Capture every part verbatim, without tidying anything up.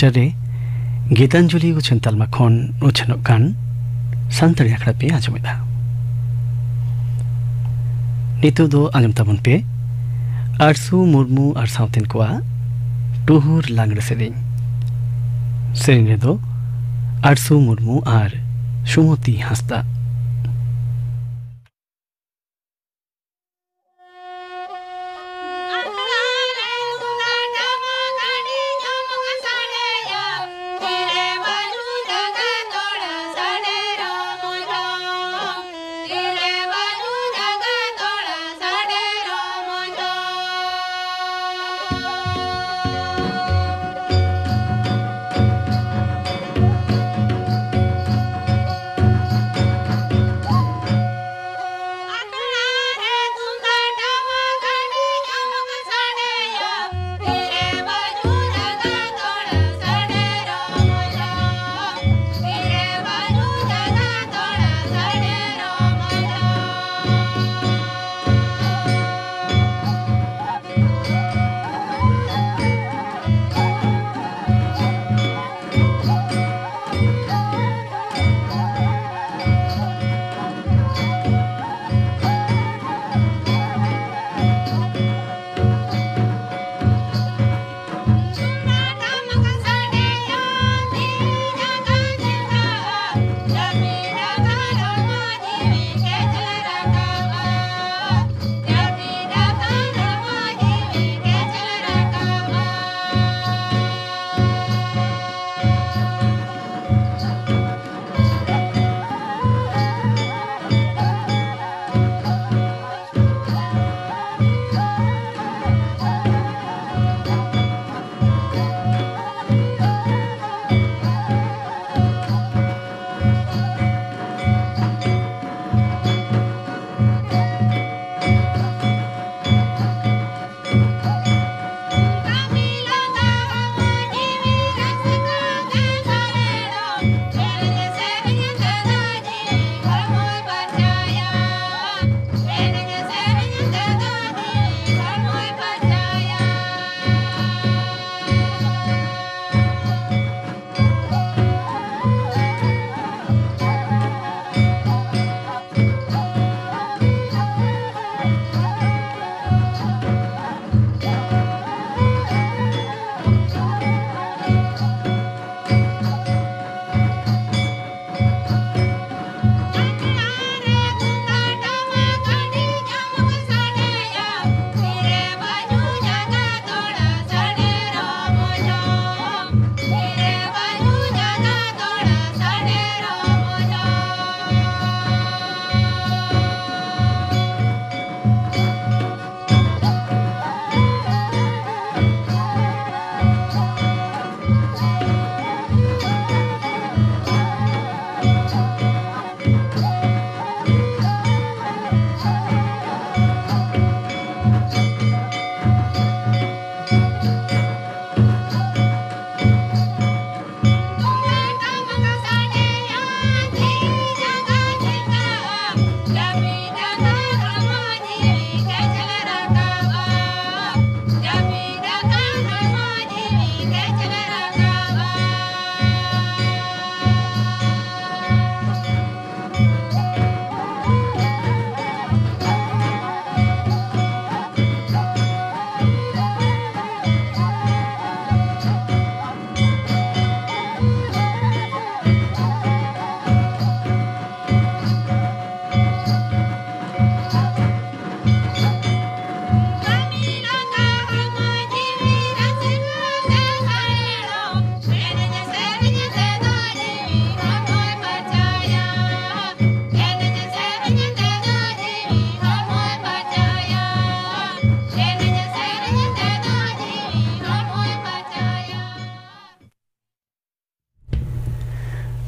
ᱨᱮ ᱜᱤᱛᱟᱧᱡᱚᱞᱤ ᱩᱪᱷᱟᱹᱱ ᱛᱟᱞᱢᱟ ᱠᱷᱚᱱ ᱩᱪᱷᱟᱹᱱᱚᱜ ᱠᱟᱱ ᱥᱟᱱᱛᱟᱲᱤ ᱟᱠᱷᱲᱟ ᱯᱮ ᱟᱸᱡᱚᱢᱮᱫᱟ᱾ ᱱᱤᱛᱚᱜ ᱫᱚ ᱟᱸᱡᱚᱢ ᱛᱟᱵᱚᱱ ᱯᱮ ᱟᱨᱥᱩ ᱢᱩᱨᱢᱩ ᱟᱨ ᱥᱟᱶᱛᱮᱱ ᱠᱚᱣᱟᱜ ᱴᱩᱦᱩᱨ ᱞᱟᱜᱽᱲᱮ ᱥᱮᱨᱮᱧ᱾ ᱥᱮᱨᱮᱧ ᱨᱮᱫᱚ ᱟᱨᱥᱩ ᱢᱩᱨᱢᱩ ᱟᱨ ᱥᱩᱢᱚᱛᱤ ᱦᱟᱸᱥᱫᱟ᱾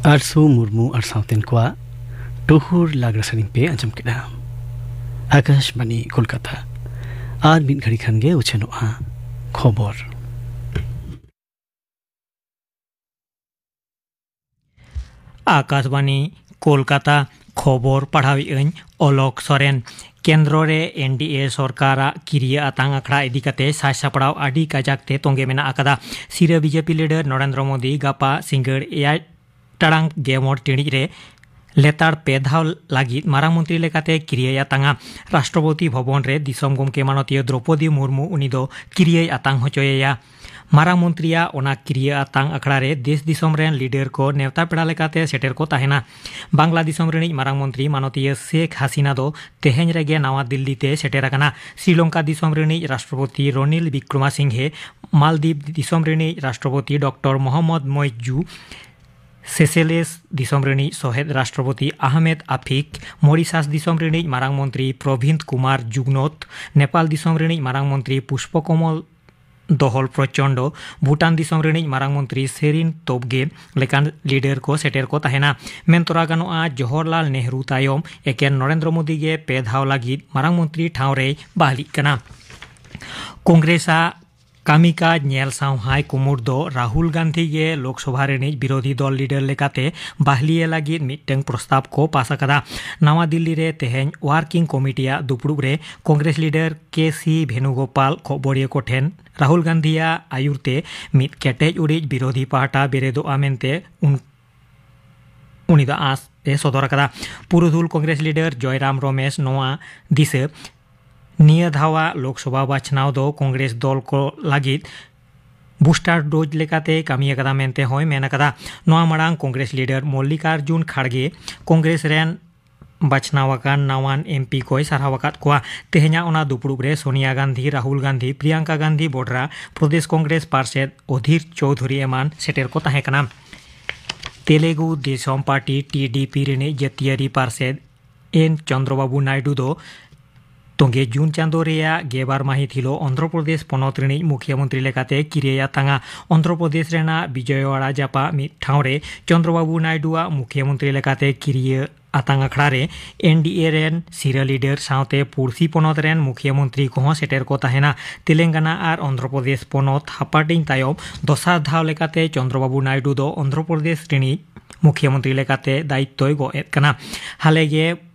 ᱟᱨᱥᱩ ᱢᱩᱨᱢᱩ ᱟᱨ ᱥᱟᱶᱛᱮᱱ ᱠᱚᱣᱟᱜ ᱴᱩᱦᱩᱨ ᱞᱟᱜᱽᱲᱮ ᱥᱮᱨᱮᱧ ᱯᱮ ᱟᱸᱡᱚᱢ ᱠᱮᱫᱟ᱾ ᱟᱠᱟᱥᱵᱟᱬᱤ ᱠᱳᱞᱠᱟᱛᱟ᱾ ᱟᱨ ᱢᱤᱫ ᱜᱷᱟᱹᱲᱤ ᱠᱷᱟᱱ ᱜᱮ ᱩᱪᱷᱟᱹᱱᱚᱜᱼᱟ ᱠᱷᱚᱵᱚᱨ᱾ ᱟᱠᱟᱥᱵᱟᱬᱤ ᱠᱳᱞᱠᱟᱛᱟ᱾ ᱠᱷᱚᱵᱚᱨ ᱯᱟᱲᱦᱟᱣᱮᱫ ᱟᱹᱧ ᱚᱞᱚᱠ ᱥᱚᱨᱮᱱ᱾ ᱠᱮᱱᱫᱨᱚ ᱨᱮ ᱮᱱ ᱰᱤ ᱮ ᱥᱚᱨᱠᱟᱨᱟᱜ ᱠᱤᱨᱤᱭᱟᱹ ᱟᱛᱟᱝ ᱟᱠᱷᱲᱟ ᱤᱫᱤ ᱠᱟᱛᱮ ᱥᱟᱡᱽ ᱥᱟᱯᱲᱟᱣ ᱟᱹᱰᱤ ᱠᱟᱡᱟᱠ ᱛᱮ ᱛᱚᱸᱜᱮ ᱢᱮᱱᱟᱜ ᱟᱠᱟᱫᱟ᱾ ᱥᱤᱨᱟᱹ B J P leader Narendra Modi ᱜᱟᱯᱟ ᱥᱤᱸᱜᱟᱹᱲ ᱮᱭᱟᱭ ᱴᱟᱲᱟᱝ ᱜᱮᱞ ᱢᱚᱬᱮ ᱴᱤᱬᱤᱡ ᱨᱮ ᱞᱮᱛᱟᱲ ᱯᱮ ᱫᱷᱟᱣ ᱞᱟᱹᱜᱤᱫ ᱢᱟᱨᱟᱝ ᱢᱚᱱᱛᱨᱤ ᱞᱮᱠᱟᱛᱮ ᱠᱤᱨᱤᱭᱟᱹᱭ ᱟᱛᱟᱝᱟ᱾ ᱨᱟᱥᱴᱨᱚᱯᱚᱛᱤ ᱵᱷᱚᱵᱚᱱ ᱨᱮ ᱫᱤᱥᱚᱢ ᱜᱚᱢᱠᱮ ᱢᱟᱱᱚᱛᱤᱭᱟᱹ ᱫᱨᱚᱯᱚᱫᱤ ᱢᱩᱨᱢᱩ ᱩᱱᱤ ᱫᱚ ᱠᱤᱨᱤᱭᱟᱹᱭ ᱟᱛᱟᱝ ᱦᱚᱪᱚᱭᱮᱭᱟ᱾ ᱢᱟᱨᱟᱝ ᱢᱚᱱᱛᱨᱤᱭᱟᱜ ᱚᱱᱟ ᱠᱤᱨᱤᱭᱟᱹ ᱟᱛᱟᱝ ᱟᱠᱷᱲᱟ ᱨᱮ ᱫᱮᱥ ᱫᱤᱥᱚᱢ ᱨᱮᱱ ᱞᱤᱰᱟᱨ ᱠᱚ ᱱᱮᱣᱛᱟ ᱯᱮᱲᱟ ᱞᱮᱠᱟᱛᱮ ᱥᱮᱴᱮᱨ ᱠᱚ ᱛᱟᱦᱮᱱᱟ᱾ ᱵᱟᱝᱞᱟ ᱫᱤᱥᱚᱢ ᱨᱤᱱᱤᱡ ᱢᱟᱨᱟᱝ ᱢᱚᱱᱛᱨᱤ ᱢᱟᱱᱚᱛᱤᱭᱟᱹ ᱥᱮᱠᱷ ᱦᱟᱥᱤᱱᱟ ᱫᱚ ᱛᱮᱦᱮᱧ ᱨᱮᱜᱮ ᱱᱟᱣᱟ ᱫᱤᱞᱞᱤ ᱛᱮ ᱥᱮᱴᱮᱨ ᱟᱠᱟᱱᱟ᱾ ᱥᱨᱤᱞᱚᱝᱠᱟ ᱫᱤᱥᱚᱢ ᱨᱤᱱᱤᱡ ᱨᱟᱥᱴᱨᱚᱯᱚᱛᱤ ᱨᱚᱱᱤᱞ ᱵᱤᱠᱨᱚᱢᱟᱥᱤᱝᱦᱮ, ᱢᱟᱞᱫᱤᱯ ᱫᱤᱥᱚᱢ ᱨᱤᱱᱤᱡ ᱨᱟᱥᱴᱨᱚᱯᱚᱛᱤ ᱰᱚᱠᱴᱚᱨ ᱢᱚᱦᱚᱢᱢᱚᱫᱽ ᱢᱚᱭᱡᱩ, ᱥᱮᱥᱮᱞᱮᱥ ᱫᱤᱥᱚᱢ ᱨᱤᱱᱤᱡ ᱥᱚᱦᱮᱫ ᱨᱟᱥᱴᱨᱚᱯᱚᱛᱤ ᱟᱦᱢᱮᱫ ᱟᱯᱷᱤᱠ, ᱢᱚᱨᱤᱥᱟᱥ ᱫᱤᱥᱚᱢ ᱨᱤᱱᱤᱡ ᱢᱟᱨᱟᱝ ᱢᱚᱱᱛᱨᱤ ᱯᱨᱚᱵᱤᱱᱫ ᱠᱩᱢᱟᱨ ᱡᱩᱜᱽᱱᱚᱛ, ᱱᱮᱯᱟᱞ ᱫᱤᱥᱚᱢ ᱨᱤᱱᱤᱡ ᱢᱟᱨᱟᱝ ᱢᱚᱱᱛᱨᱤ ᱯᱩᱥᱯᱚ ᱠᱚᱢᱚᱞ ᱫᱚᱦᱚᱞ ᱯᱨᱚᱪᱚᱱᱰᱚ, ᱵᱷᱩᱴᱟᱱ ᱫᱤᱥᱚᱢ ᱨᱤᱱᱤᱡ ᱢᱟᱨᱟᱝ ᱢᱚᱱᱛᱨᱤ ᱥᱮᱨᱤᱱ ᱛᱳᱵᱜᱮ ᱞᱮᱠᱟᱱ ᱞᱤᱰᱟᱨ ᱠᱚ ᱥᱮᱴᱮᱨ ᱠᱚ ᱛᱟᱦᱮᱱᱟ᱾ ᱢᱮᱱ ᱛᱚᱨᱟ ᱜᱟᱱᱚᱜᱼᱟ, ᱡᱚᱦᱚᱨᱞᱟᱞ ᱱᱮᱦᱨᱩ ᱛᱟᱭᱚᱢ ᱮᱠᱮᱱ ᱱᱚᱨᱮᱱᱫᱨᱚ ᱢᱳᱫᱤ ᱜᱮ ᱯᱮ ᱫᱷᱟᱣ ᱞᱟᱹᱜᱤᱫ ᱢᱟᱨᱟᱝ ᱢᱚᱱᱛᱨᱤ ᱴᱷᱟᱶ ᱨᱮᱭ ᱵᱟᱦᱟᱞᱤᱜ ᱠᱟᱱᱟ᱾ ᱠᱚᱝᱜᱨᱮᱥᱟᱜ ᱠᱟᱹᱢᱤ ᱠᱟᱡᱽ ᱧᱮᱞ ᱥᱟᱶ ᱦᱟᱭ ᱠᱩᱢᱩᱴ ᱫᱚ ᱨᱟᱦᱩᱞ ᱜᱟᱱᱫᱷᱤ ᱜᱮ ᱞᱳᱠᱥᱚᱵᱷᱟ ᱨᱤᱱᱤᱡ ᱵᱤᱨᱳᱫᱷᱤ ᱫᱚᱞ ᱞᱤᱰᱟᱨ ᱞᱮᱠᱟᱛᱮ ᱵᱟᱦᱞᱤᱭᱮ ᱞᱟᱹᱜᱤᱫ ᱢᱤᱫᱴᱟᱝ ᱯᱨᱚᱥᱛᱟᱵ ᱠᱚ ᱯᱟᱥ ᱟᱠᱟᱫᱟ᱾ ᱱᱟᱣᱟ ᱫᱤᱞᱞᱤ ᱨᱮ ᱛᱮᱦᱮᱧ ᱣᱟᱨᱠᱤᱝ ᱠᱚᱢᱤᱴᱤᱭᱟᱜ ᱫᱩᱯᱲᱩᱵ ᱨᱮ ᱠᱚᱝᱜᱨᱮᱥ ᱞᱤᱰᱟᱨ ᱠᱮ ᱥᱤ ᱵᱷᱮᱱᱩᱜᱳᱯᱟᱞ ᱠᱷᱚᱵᱚᱨᱤᱭᱟᱹ ᱠᱚ ᱴᱷᱮᱱ ᱨᱟᱦᱩᱞ ᱜᱟᱱᱫᱷᱤᱭᱟᱜ ᱟᱹᱭᱩᱨ ᱛᱮ ᱢᱤᱫ ᱠᱮᱴᱮᱡ ᱩᱨᱤᱡ ᱵᱤᱨᱳᱫᱷᱤ ᱯᱟᱦᱴᱟ ᱵᱮᱨᱮᱫᱚᱜᱼᱟ ᱢᱮᱱᱛᱮ ᱩᱱ ᱩᱱᱤ ᱫᱚ ᱟᱸᱥ ᱮ ᱥᱚᱫᱚᱨ ᱟᱠᱟᱫᱟ᱾ ᱯᱩᱨᱩᱫᱷᱩᱞ ᱠᱚᱝᱜᱨᱮᱥ ᱞᱤᱰᱟᱨ ᱡᱚᱭᱨᱟᱢ ᱨᱚᱢᱮᱥ ᱱᱚᱣᱟ ᱫᱤᱥᱟᱹ ᱱᱤᱭᱟᱹ ᱫᱷᱟᱣᱟᱜ ᱞᱳᱠᱥᱚᱵᱷᱟ ᱵᱟᱪᱷᱱᱟᱣ ᱫᱚ ᱠᱚᱝᱜᱨᱮᱥ ᱫᱚᱞ ᱠᱚ ᱞᱟᱹᱜᱤᱫ ᱵᱩᱥᱴᱟᱨ ᱰᱳᱡᱽ ᱞᱮᱠᱟᱛᱮ ᱠᱟᱹᱢᱤ ᱟᱠᱟᱫᱟ ᱢᱮᱱᱛᱮ ᱦᱚᱸᱭ ᱢᱮᱱ ᱟᱠᱟᱫᱟ᱾ ᱱᱚᱣᱟ ᱢᱟᱲᱟᱝ ᱠᱚᱝᱜᱨᱮᱥ ᱞᱤᱰᱟᱨ ᱢᱚᱞᱞᱤᱠᱟᱨᱡᱩᱱ ᱠᱷᱟᱲᱜᱮ ᱠᱚᱝᱜᱨᱮᱥ ᱨᱮᱱ ᱵᱟᱪᱷᱱᱟᱣ ᱟᱠᱟᱱ ᱱᱟᱣᱟᱱ ᱮᱢ ᱯᱤ ᱠᱚᱭ ᱥᱟᱨᱦᱟᱣ ᱟᱠᱟᱫ ᱠᱚᱣᱟ᱾ ᱛᱮᱦᱮᱧᱟᱜ ᱚᱱᱟ ᱫᱩᱯᱲᱩᱵ ᱨᱮ ᱥᱳᱱᱤᱭᱟ ᱜᱟᱱᱫᱷᱤ, ᱨᱟᱦᱩᱞ ᱜᱟᱱᱫᱷᱤ, ᱯᱨᱤᱭᱟᱝᱠᱟ ᱜᱟᱱᱫᱷᱤ ᱵᱚᱰᱨᱟ, ᱯᱨᱚᱫᱮᱥ ᱠᱚᱝᱜᱨᱮᱥ ᱯᱟᱨᱥᱮᱫ ᱚᱫᱷᱤᱨ ᱪᱳᱣᱫᱷᱩᱨᱤ ᱮᱢᱟᱱ ᱥᱮᱴᱮᱨ ᱠᱚ ᱛᱟᱦᱮᱸ ᱠᱟᱱᱟ᱾ Telugu Desam party, T D P, ᱨᱤᱱᱤᱡ ᱡᱟᱹᱛᱤᱭᱟᱹᱨᱤ ᱯᱟᱨᱥᱮᱫ ᱮᱱ ᱪᱚᱱᱫᱨᱚᱵᱟᱵᱩ ᱱᱟᱭᱰᱩ ᱫᱚ ᱛᱚᱸᱜᱮ ᱡᱩᱱ ᱪᱟᱸᱫᱚ ᱨᱮᱭᱟᱜ ᱜᱮᱞᱵᱟᱨ ᱢᱟᱹᱦᱤᱛ ᱦᱤᱞᱚᱜ ᱚᱱᱫᱷᱨᱚ ᱯᱨᱚᱫᱮᱥ ᱯᱚᱱᱚᱛ ᱨᱤᱱᱤᱡ ᱢᱩᱠᱷᱤᱭᱟᱹ ᱢᱚᱱᱛᱨᱤ ᱞᱮᱠᱟᱛᱮ ᱠᱤᱨᱤᱭᱟᱹᱭ ᱟᱛᱟᱝᱟ᱾ ᱚᱱᱫᱷᱨᱚ ᱯᱨᱚᱫᱮᱥ ᱨᱮᱱᱟᱜ ᱵᱤᱡᱚᱭᱚᱣᱟᱲᱟ ᱡᱟᱯᱟᱜ ᱢᱤᱫ ᱴᱷᱟᱶ ᱨᱮ ᱪᱚᱱᱫᱨᱚ ᱵᱟᱵᱩ ᱱᱟᱭᱰᱩᱣᱟᱜ ᱢᱩᱠᱷᱤᱭᱟᱹ ᱢᱚᱱᱛᱨᱤ ᱞᱮᱠᱟᱛᱮ ᱠᱤᱨᱤᱭᱟᱹ ᱟᱛᱟᱝ ᱟᱠᱷᱲᱟ ᱨᱮ ᱮᱱ ᱰᱤ ᱮ ᱨᱮᱱ ᱥᱤᱨᱟᱹ ᱞᱤᱰᱟᱨ ᱥᱟᱶᱛᱮ ᱯᱩᱲᱥᱤ ᱯᱚᱱᱚᱛ ᱨᱮᱱ ᱢᱩᱠᱷᱤᱭᱟᱹ ᱢᱚᱱᱛᱨᱤ ᱠᱚᱦᱚᱸ ᱥᱮᱴᱮᱨ ᱠᱚ ᱛᱟᱦᱮᱱᱟ᱾ ᱛᱮᱞᱮᱝᱜᱟᱱᱟ ᱟᱨ ᱚᱱᱫᱷᱨᱚ ᱯᱨᱚᱫᱮᱥ ᱯᱚᱱᱚᱛ ᱦᱟᱯᱟᱴᱤᱧ ᱛᱟᱭᱚᱢ ᱫᱚᱥᱟᱨ ᱫᱷᱟᱣ ᱞᱮᱠᱟᱛᱮ ᱪᱚᱱᱫᱨᱚ ᱵᱟᱵᱩ ᱱᱟᱭᱰᱩ ᱫᱚ ᱚᱱᱫᱷᱨᱚ ᱯᱨᱚᱫᱮᱥ ᱨᱤᱱᱤᱡ ᱢᱩᱠᱷᱤᱭᱟᱹ ᱢᱚᱱᱛᱨᱤ ᱞᱮᱠᱟᱛᱮ ᱫᱟᱭᱤᱛᱛᱚᱭ ᱜᱚᱜ ᱮᱫ ᱠᱟᱱᱟ᱾ ᱦᱟᱞᱮ ᱜᱮ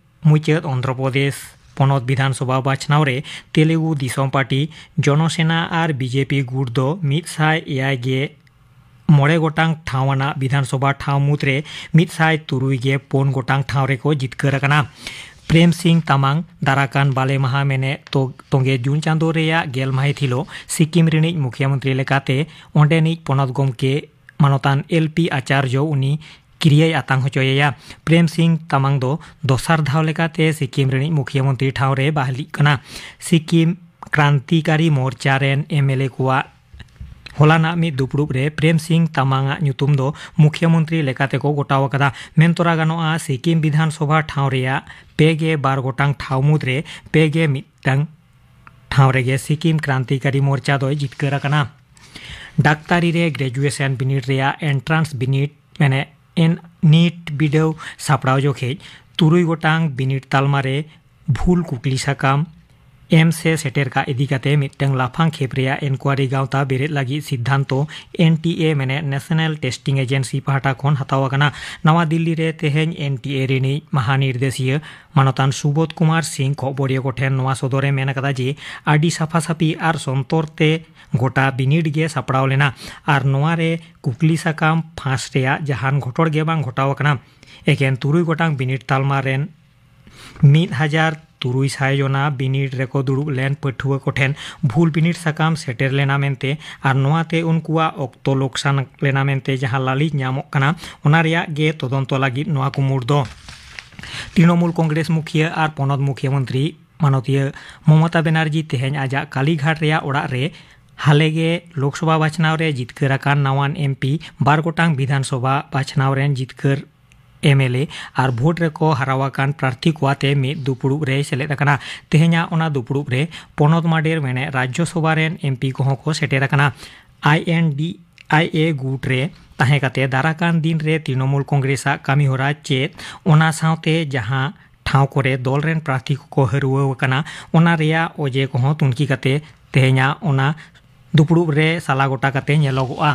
ᱢᱩᱪᱟᱹᱫ ᱚᱱᱫᱷᱨᱚ ᱯᱨᱚᱫᱮᱥ ᱯᱚᱱᱚᱛ ᱵᱤᱫᱷᱟᱱ ᱥᱚᱵᱷᱟ ᱵᱟᱪᱷᱱᱟᱣ ᱨᱮ ᱛᱮᱞᱮᱜᱩ ᱫᱤᱥᱚᱢ ᱯᱟᱨᱴᱤ, ᱡᱚᱱᱚᱥᱮᱱᱟ ᱟᱨ ᱵᱤ ᱡᱮ ᱯᱤ ᱜᱩᱴ ᱫᱚ ᱢᱤᱫ ᱥᱟᱭ ᱮᱭᱟᱭ ᱜᱮ ᱢᱚᱬᱮ ᱜᱚᱴᱟᱝ ᱴᱷᱟᱶ ᱟᱱᱟᱜ ᱵᱤᱫᱷᱟᱱ ᱥᱚᱵᱷᱟ ᱴᱷᱟᱶ ᱢᱩᱫᱽᱨᱮ ᱢᱤᱫ ᱥᱟᱭ ᱛᱩᱨᱩᱭ ᱜᱮ ᱯᱩᱱ ᱜᱚᱴᱟᱝ ᱴᱷᱟᱶ ᱨᱮᱠᱚ ᱡᱤᱛᱠᱟᱹᱨ ᱟᱠᱟᱱᱟ᱾ ᱯᱨᱮᱢ ᱥᱤᱝ ᱛᱟᱢᱟᱝ ᱫᱟᱨᱟᱠᱟᱱ ᱵᱟᱞᱮ ᱢᱟᱦᱟ ᱢᱮᱱᱮᱫ ᱛᱚ-, ᱛᱚᱸᱜᱮ ᱡᱩᱱ ᱪᱟᱸᱫᱚ ᱨᱮᱭᱟᱜ ᱜᱮᱞ ᱢᱟᱹᱦᱤᱛ ᱦᱤᱞᱚᱜ ᱥᱤᱠᱤᱢ ᱨᱤᱱᱤᱡ ᱢᱩᱠᱷᱤᱭᱟᱹ ᱢᱚᱱᱛᱨᱤ ᱞᱮᱠᱟᱛᱮ ᱚᱸᱰᱮᱱᱤᱡ ᱯᱚᱱᱚᱛ ᱜᱚᱢᱠᱮ ᱢᱟᱱᱚᱛᱟᱱ ᱮᱞ ᱯᱤ ᱟᱪᱟᱨᱡᱚ ᱩᱱᱤ ᱠᱤᱨᱤᱭᱟᱹᱭ ᱟᱛᱟᱝ ᱦᱚᱪᱚᱭᱮᱭᱟ᱾ ᱯᱨᱮᱢ ᱥᱤᱝ ᱛᱟᱢᱟᱝ ᱫᱚ ᱫᱚᱥᱟᱨ ᱫᱷᱟᱣ ᱞᱮᱠᱟᱛᱮ ᱥᱤᱠᱤᱢ ᱨᱤᱱᱤᱡ ᱢᱩᱠᱷᱤᱭᱟᱹ ᱢᱚᱱᱛᱨᱤ ᱴᱷᱟᱶ ᱨᱮ ᱵᱟᱦᱟᱞᱤᱜ ᱠᱟᱱᱟ᱾ ᱥᱤᱠᱤᱢ ᱠᱨᱟᱱᱛᱤᱠᱟᱨᱤ ᱢᱳᱨᱪᱟ ᱨᱮᱱ ᱮᱢ ᱮᱞ ᱮ ᱠᱚᱣᱟᱜ ᱦᱚᱞᱟᱱᱟᱜ ᱢᱤᱫ ᱫᱩᱯᱲᱩᱵ ᱨᱮ ᱯᱨᱮᱢ ᱥᱤᱝ ᱛᱟᱢᱟᱝ ᱟᱜ ᱧᱩᱛᱩᱢ ᱫᱚ ᱢᱩᱠᱷᱤᱭᱟᱹ ᱢᱚᱱᱛᱨᱤ ᱞᱮᱠᱟᱛᱮ ᱠᱚ ᱜᱚᱴᱟᱣ ᱟᱠᱟᱫᱟ᱾ ᱢᱮᱱ ᱛᱚᱨᱟ ᱜᱟᱱᱚᱜᱼᱟ, ᱥᱤᱠᱤᱢ ᱵᱤᱫᱷᱟᱱ ᱥᱚᱵᱷᱟ ᱴᱷᱟᱶ ᱨᱮᱭᱟᱜ ᱯᱮ ᱜᱮ ᱵᱟᱨ ᱜᱚᱴᱟᱝ ᱴᱷᱟᱶ ᱢᱩᱫᱽᱨᱮ ᱯᱮ ᱜᱮ ᱢᱤᱫᱴᱟᱝ ᱴᱷᱟᱶ ᱨᱮᱜᱮ ᱥᱤᱠᱤᱢ ᱠᱨᱟᱱᱛᱤᱠᱟᱨᱤ ᱢᱳᱨᱪᱟ ᱫᱚᱭ ᱡᱤᱛᱠᱟᱹᱨ ᱟᱠᱟᱱᱟ᱾ ᱰᱟᱠᱛᱟᱨᱤ ᱨᱮ ᱜᱨᱮᱡᱩᱭᱮᱥᱚᱱ ᱵᱤᱱᱤᱰ ᱨᱮᱭᱟᱜ ᱮᱱᱴᱨᱟᱱᱥ ᱵᱤᱱᱤᱰ, ᱢᱟᱱᱮ ᱮᱱ-, ᱱᱤᱴ ᱵᱤᱰᱟᱹᱣ ᱥᱟᱯᱲᱟᱣ ᱡᱚᱠᱷᱮᱡ ᱛᱩᱨᱩᱭ ᱜᱚᱴᱟᱝ ᱵᱤᱱᱤᱰ ᱛᱟᱞᱢᱟ ᱨᱮ ᱵᱷᱩᱞ ᱠᱩᱠᱞᱤ ᱥᱟᱠᱟᱢ ᱮᱢ ᱥᱮ ᱥᱮᱴᱮᱨ ᱠᱟᱜ ᱤᱫᱤ ᱠᱟᱛᱮ ᱢᱤᱫᱴᱟᱝ ᱞᱟᱯᱷᱟᱝ ᱠᱷᱮᱯ ᱨᱮᱭᱟᱜ ᱤᱱᱠᱩᱣᱟᱨᱤ ᱜᱟᱶᱛᱟ ᱵᱮᱨᱮᱫ ᱞᱟᱹᱜᱤᱫ ᱥᱤᱫᱽᱫᱷᱟᱱᱛᱚ ᱮᱱ ᱴᱤ ᱮ, ᱢᱮᱱᱮᱫ ᱱᱮᱥᱱᱟᱞ ᱴᱮᱥᱴᱤᱝ ᱮᱡᱮᱱᱥᱤ ᱯᱟᱦᱴᱟ ᱠᱷᱚᱱ ᱦᱟᱛᱟᱣ ᱟᱠᱟᱱᱟ᱾ ᱱᱟᱣᱟ ᱫᱤᱞᱞᱤ ᱨᱮ ᱛᱮᱦᱮᱧ ᱮᱱ ᱴᱤ ᱮ ᱨᱤᱱᱤᱡ ᱢᱟᱦᱟ ᱱᱤᱨᱫᱮᱥᱤᱭᱟᱹ ᱢᱟᱱᱚᱛᱟᱱ ᱥᱩᱵᱳᱫᱷ ᱠᱩᱢᱟᱨ ᱥᱤᱝ ᱠᱷᱚᱵᱚᱨᱤᱭᱟᱹ ᱠᱚᱴᱷᱮᱱ ᱱᱚᱣᱟ ᱥᱚᱫᱚᱨᱮ ᱢᱮᱱ ᱟᱠᱟᱫᱟ ᱡᱮ ᱟᱹᱰᱤ ᱥᱟᱯᱷᱟ ᱥᱟᱹᱯᱷᱤ ᱟᱨ ᱥᱚᱱᱛᱚᱨ ᱛᱮ ᱜᱚᱴᱟ ᱵᱤᱱᱤᱰ ᱜᱮ ᱥᱟᱯᱲᱟᱣ ᱞᱮᱱᱟ ᱟᱨ ᱱᱚᱣᱟ ᱨᱮ ᱠᱩᱠᱞᱤ ᱥᱟᱠᱟᱢ ᱯᱷᱟᱸᱥ ᱨᱮᱭᱟᱜ ᱡᱟᱦᱟᱱ ᱜᱷᱚᱴᱚᱲ ᱜᱮ ᱵᱟᱝ ᱜᱷᱚᱴᱟᱣ ᱟᱠᱟᱱᱟ᱾ ᱮᱠᱮᱱ ᱛᱩᱨᱩᱭ ᱜᱚᱴᱟᱝ ᱵᱤᱱᱤᱰ ᱛᱟᱞᱢᱟ ᱨᱮᱱ ᱢᱤᱫ ᱦᱟᱡᱟᱨ ᱛᱩᱨᱩᱭ ᱥᱟᱭ ᱡᱚᱱᱟ ᱵᱤᱱᱤᱰ ᱨᱮᱠᱚ ᱫᱩᱲᱩᱵ ᱞᱮᱱ ᱯᱟᱹᱴᱷᱩᱣᱟᱹ ᱠᱚᱴᱷᱮᱱ ᱵᱷᱩᱞ ᱵᱤᱱᱤᱰ ᱥᱟᱠᱟᱢ ᱥᱮᱴᱮᱨ ᱞᱮᱱᱟ ᱢᱮᱱᱛᱮ ᱟᱨ ᱱᱚᱣᱟ ᱛᱮ ᱩᱱᱠᱩᱣᱟᱜ ᱚᱠᱛᱚ ᱞᱚᱠᱥᱟᱱ ᱞᱮᱱᱟ ᱢᱮᱱᱛᱮ ᱡᱟᱦᱟᱸ ᱞᱟᱹᱞᱤᱥ ᱧᱟᱢᱚᱜ ᱠᱟᱱᱟ, ᱚᱱᱟ ᱨᱮᱭᱟᱜ ᱜᱮ ᱛᱚᱫᱚᱱᱛᱚ ᱞᱟᱹᱜᱤᱫ ᱱᱚᱣᱟ ᱠᱩᱢᱩᱴ ᱫᱚ᱾ ᱛᱨᱤᱱᱚᱢᱩᱞ ᱠᱚᱝᱜᱨᱮᱥ ᱢᱩᱠᱷᱤᱭᱟᱹ ᱟᱨ ᱯᱚᱱᱚᱛ ᱢᱩᱠᱷᱤᱭᱟᱹ ᱢᱚᱱᱛᱨᱤ ᱢᱟᱱᱚᱛᱤᱭᱟᱹ ᱢᱚᱢᱚᱛᱟ ᱵᱮᱱᱟᱨᱡᱤ ᱛᱮᱦᱮᱧ ᱟᱡᱟᱜ ᱠᱟᱞᱤᱜᱷᱟᱴ ᱨᱮᱭᱟᱜ ᱚᱲᱟᱜ ᱨᱮ ᱦᱟᱞᱮ ᱜᱮ ᱞᱳᱠᱥᱚᱵᱷᱟ ᱵᱟᱪᱷᱱᱟᱣ ᱨᱮ ᱡᱤᱛᱠᱟᱹᱨ ᱟᱠᱟᱱ ᱱᱟᱣᱟᱱ ᱮᱢ ᱯᱤ ᱵᱟᱨ ᱜᱚᱴᱟᱝ ᱵᱤᱫᱷᱟᱱ ᱥᱚᱵᱷᱟ ᱵᱟᱪᱷᱱᱟᱣ ᱨᱮᱱ ᱡᱤᱛᱠᱟᱹᱨ ᱮᱢ ᱮᱞ ᱮ ᱟᱨ ᱵᱷᱳᱴ ᱨᱮᱠᱚ ᱦᱟᱨᱟᱣ ᱟᱠᱟᱱ ᱯᱨᱟᱨᱛᱷᱤ ᱠᱚ ᱟᱛᱮ ᱢᱤᱫ ᱫᱩᱯᱲᱩᱵ ᱨᱮᱭ ᱥᱮᱞᱮᱫ ᱟᱠᱟᱱᱟ᱾ ᱛᱮᱦᱮᱧᱟᱜ ᱚᱱᱟ ᱫᱩᱯᱲᱩᱵ ᱨᱮ ᱯᱚᱱᱚᱛ ᱢᱟᱰᱮᱨ ᱢᱮᱱᱮᱫ ᱨᱟᱡᱽᱡᱚ ᱥᱚᱵᱷᱟ ᱨᱮᱱ ᱮᱢ ᱯᱤ ᱠᱚᱦᱚᱸ ᱠᱚ ᱥᱮᱴᱮᱨ ᱟᱠᱟᱱᱟ᱾ ᱟᱭ ᱮᱱ ᱰᱤ ᱟᱭ ᱮ ᱜᱩᱴ ᱨᱮ ᱛᱟᱦᱮᱸ ᱠᱟᱛᱮ ᱫᱟᱨᱟᱠᱟᱱ ᱫᱤᱱ ᱨᱮ ᱛᱨᱤᱱᱚᱢᱩᱞ ᱠᱚᱝᱜᱨᱮᱥᱟᱜ ᱠᱟᱹᱢᱤ ᱦᱚᱨᱟ ᱪᱮᱫ, ᱚᱱᱟ ᱥᱟᱶᱛᱮ ᱡᱟᱦᱟᱸ ᱴᱷᱟᱶ ᱠᱚᱨᱮ ᱫᱚᱞ ᱨᱮᱱ ᱯᱨᱟᱨᱛᱷᱤ ᱠᱚᱠᱚ ᱦᱟᱹᱨᱣᱟᱹ ᱟᱠᱟᱱᱟ, ᱚᱱᱟ ᱨᱮᱭᱟᱜ ᱚᱡᱮ ᱠᱚᱦᱚᱸ ᱛᱩᱱᱠᱷᱤ ᱠᱟᱛᱮ ᱛᱮᱦᱮᱧᱟᱜ ᱚᱱᱟ ᱫᱩᱯᱲᱩᱵ ᱨᱮ ᱥᱟᱞᱟ ᱜᱚᱴᱟ ᱠᱟᱛᱮ ᱧᱮᱞᱚᱜᱚᱜᱼᱟ᱾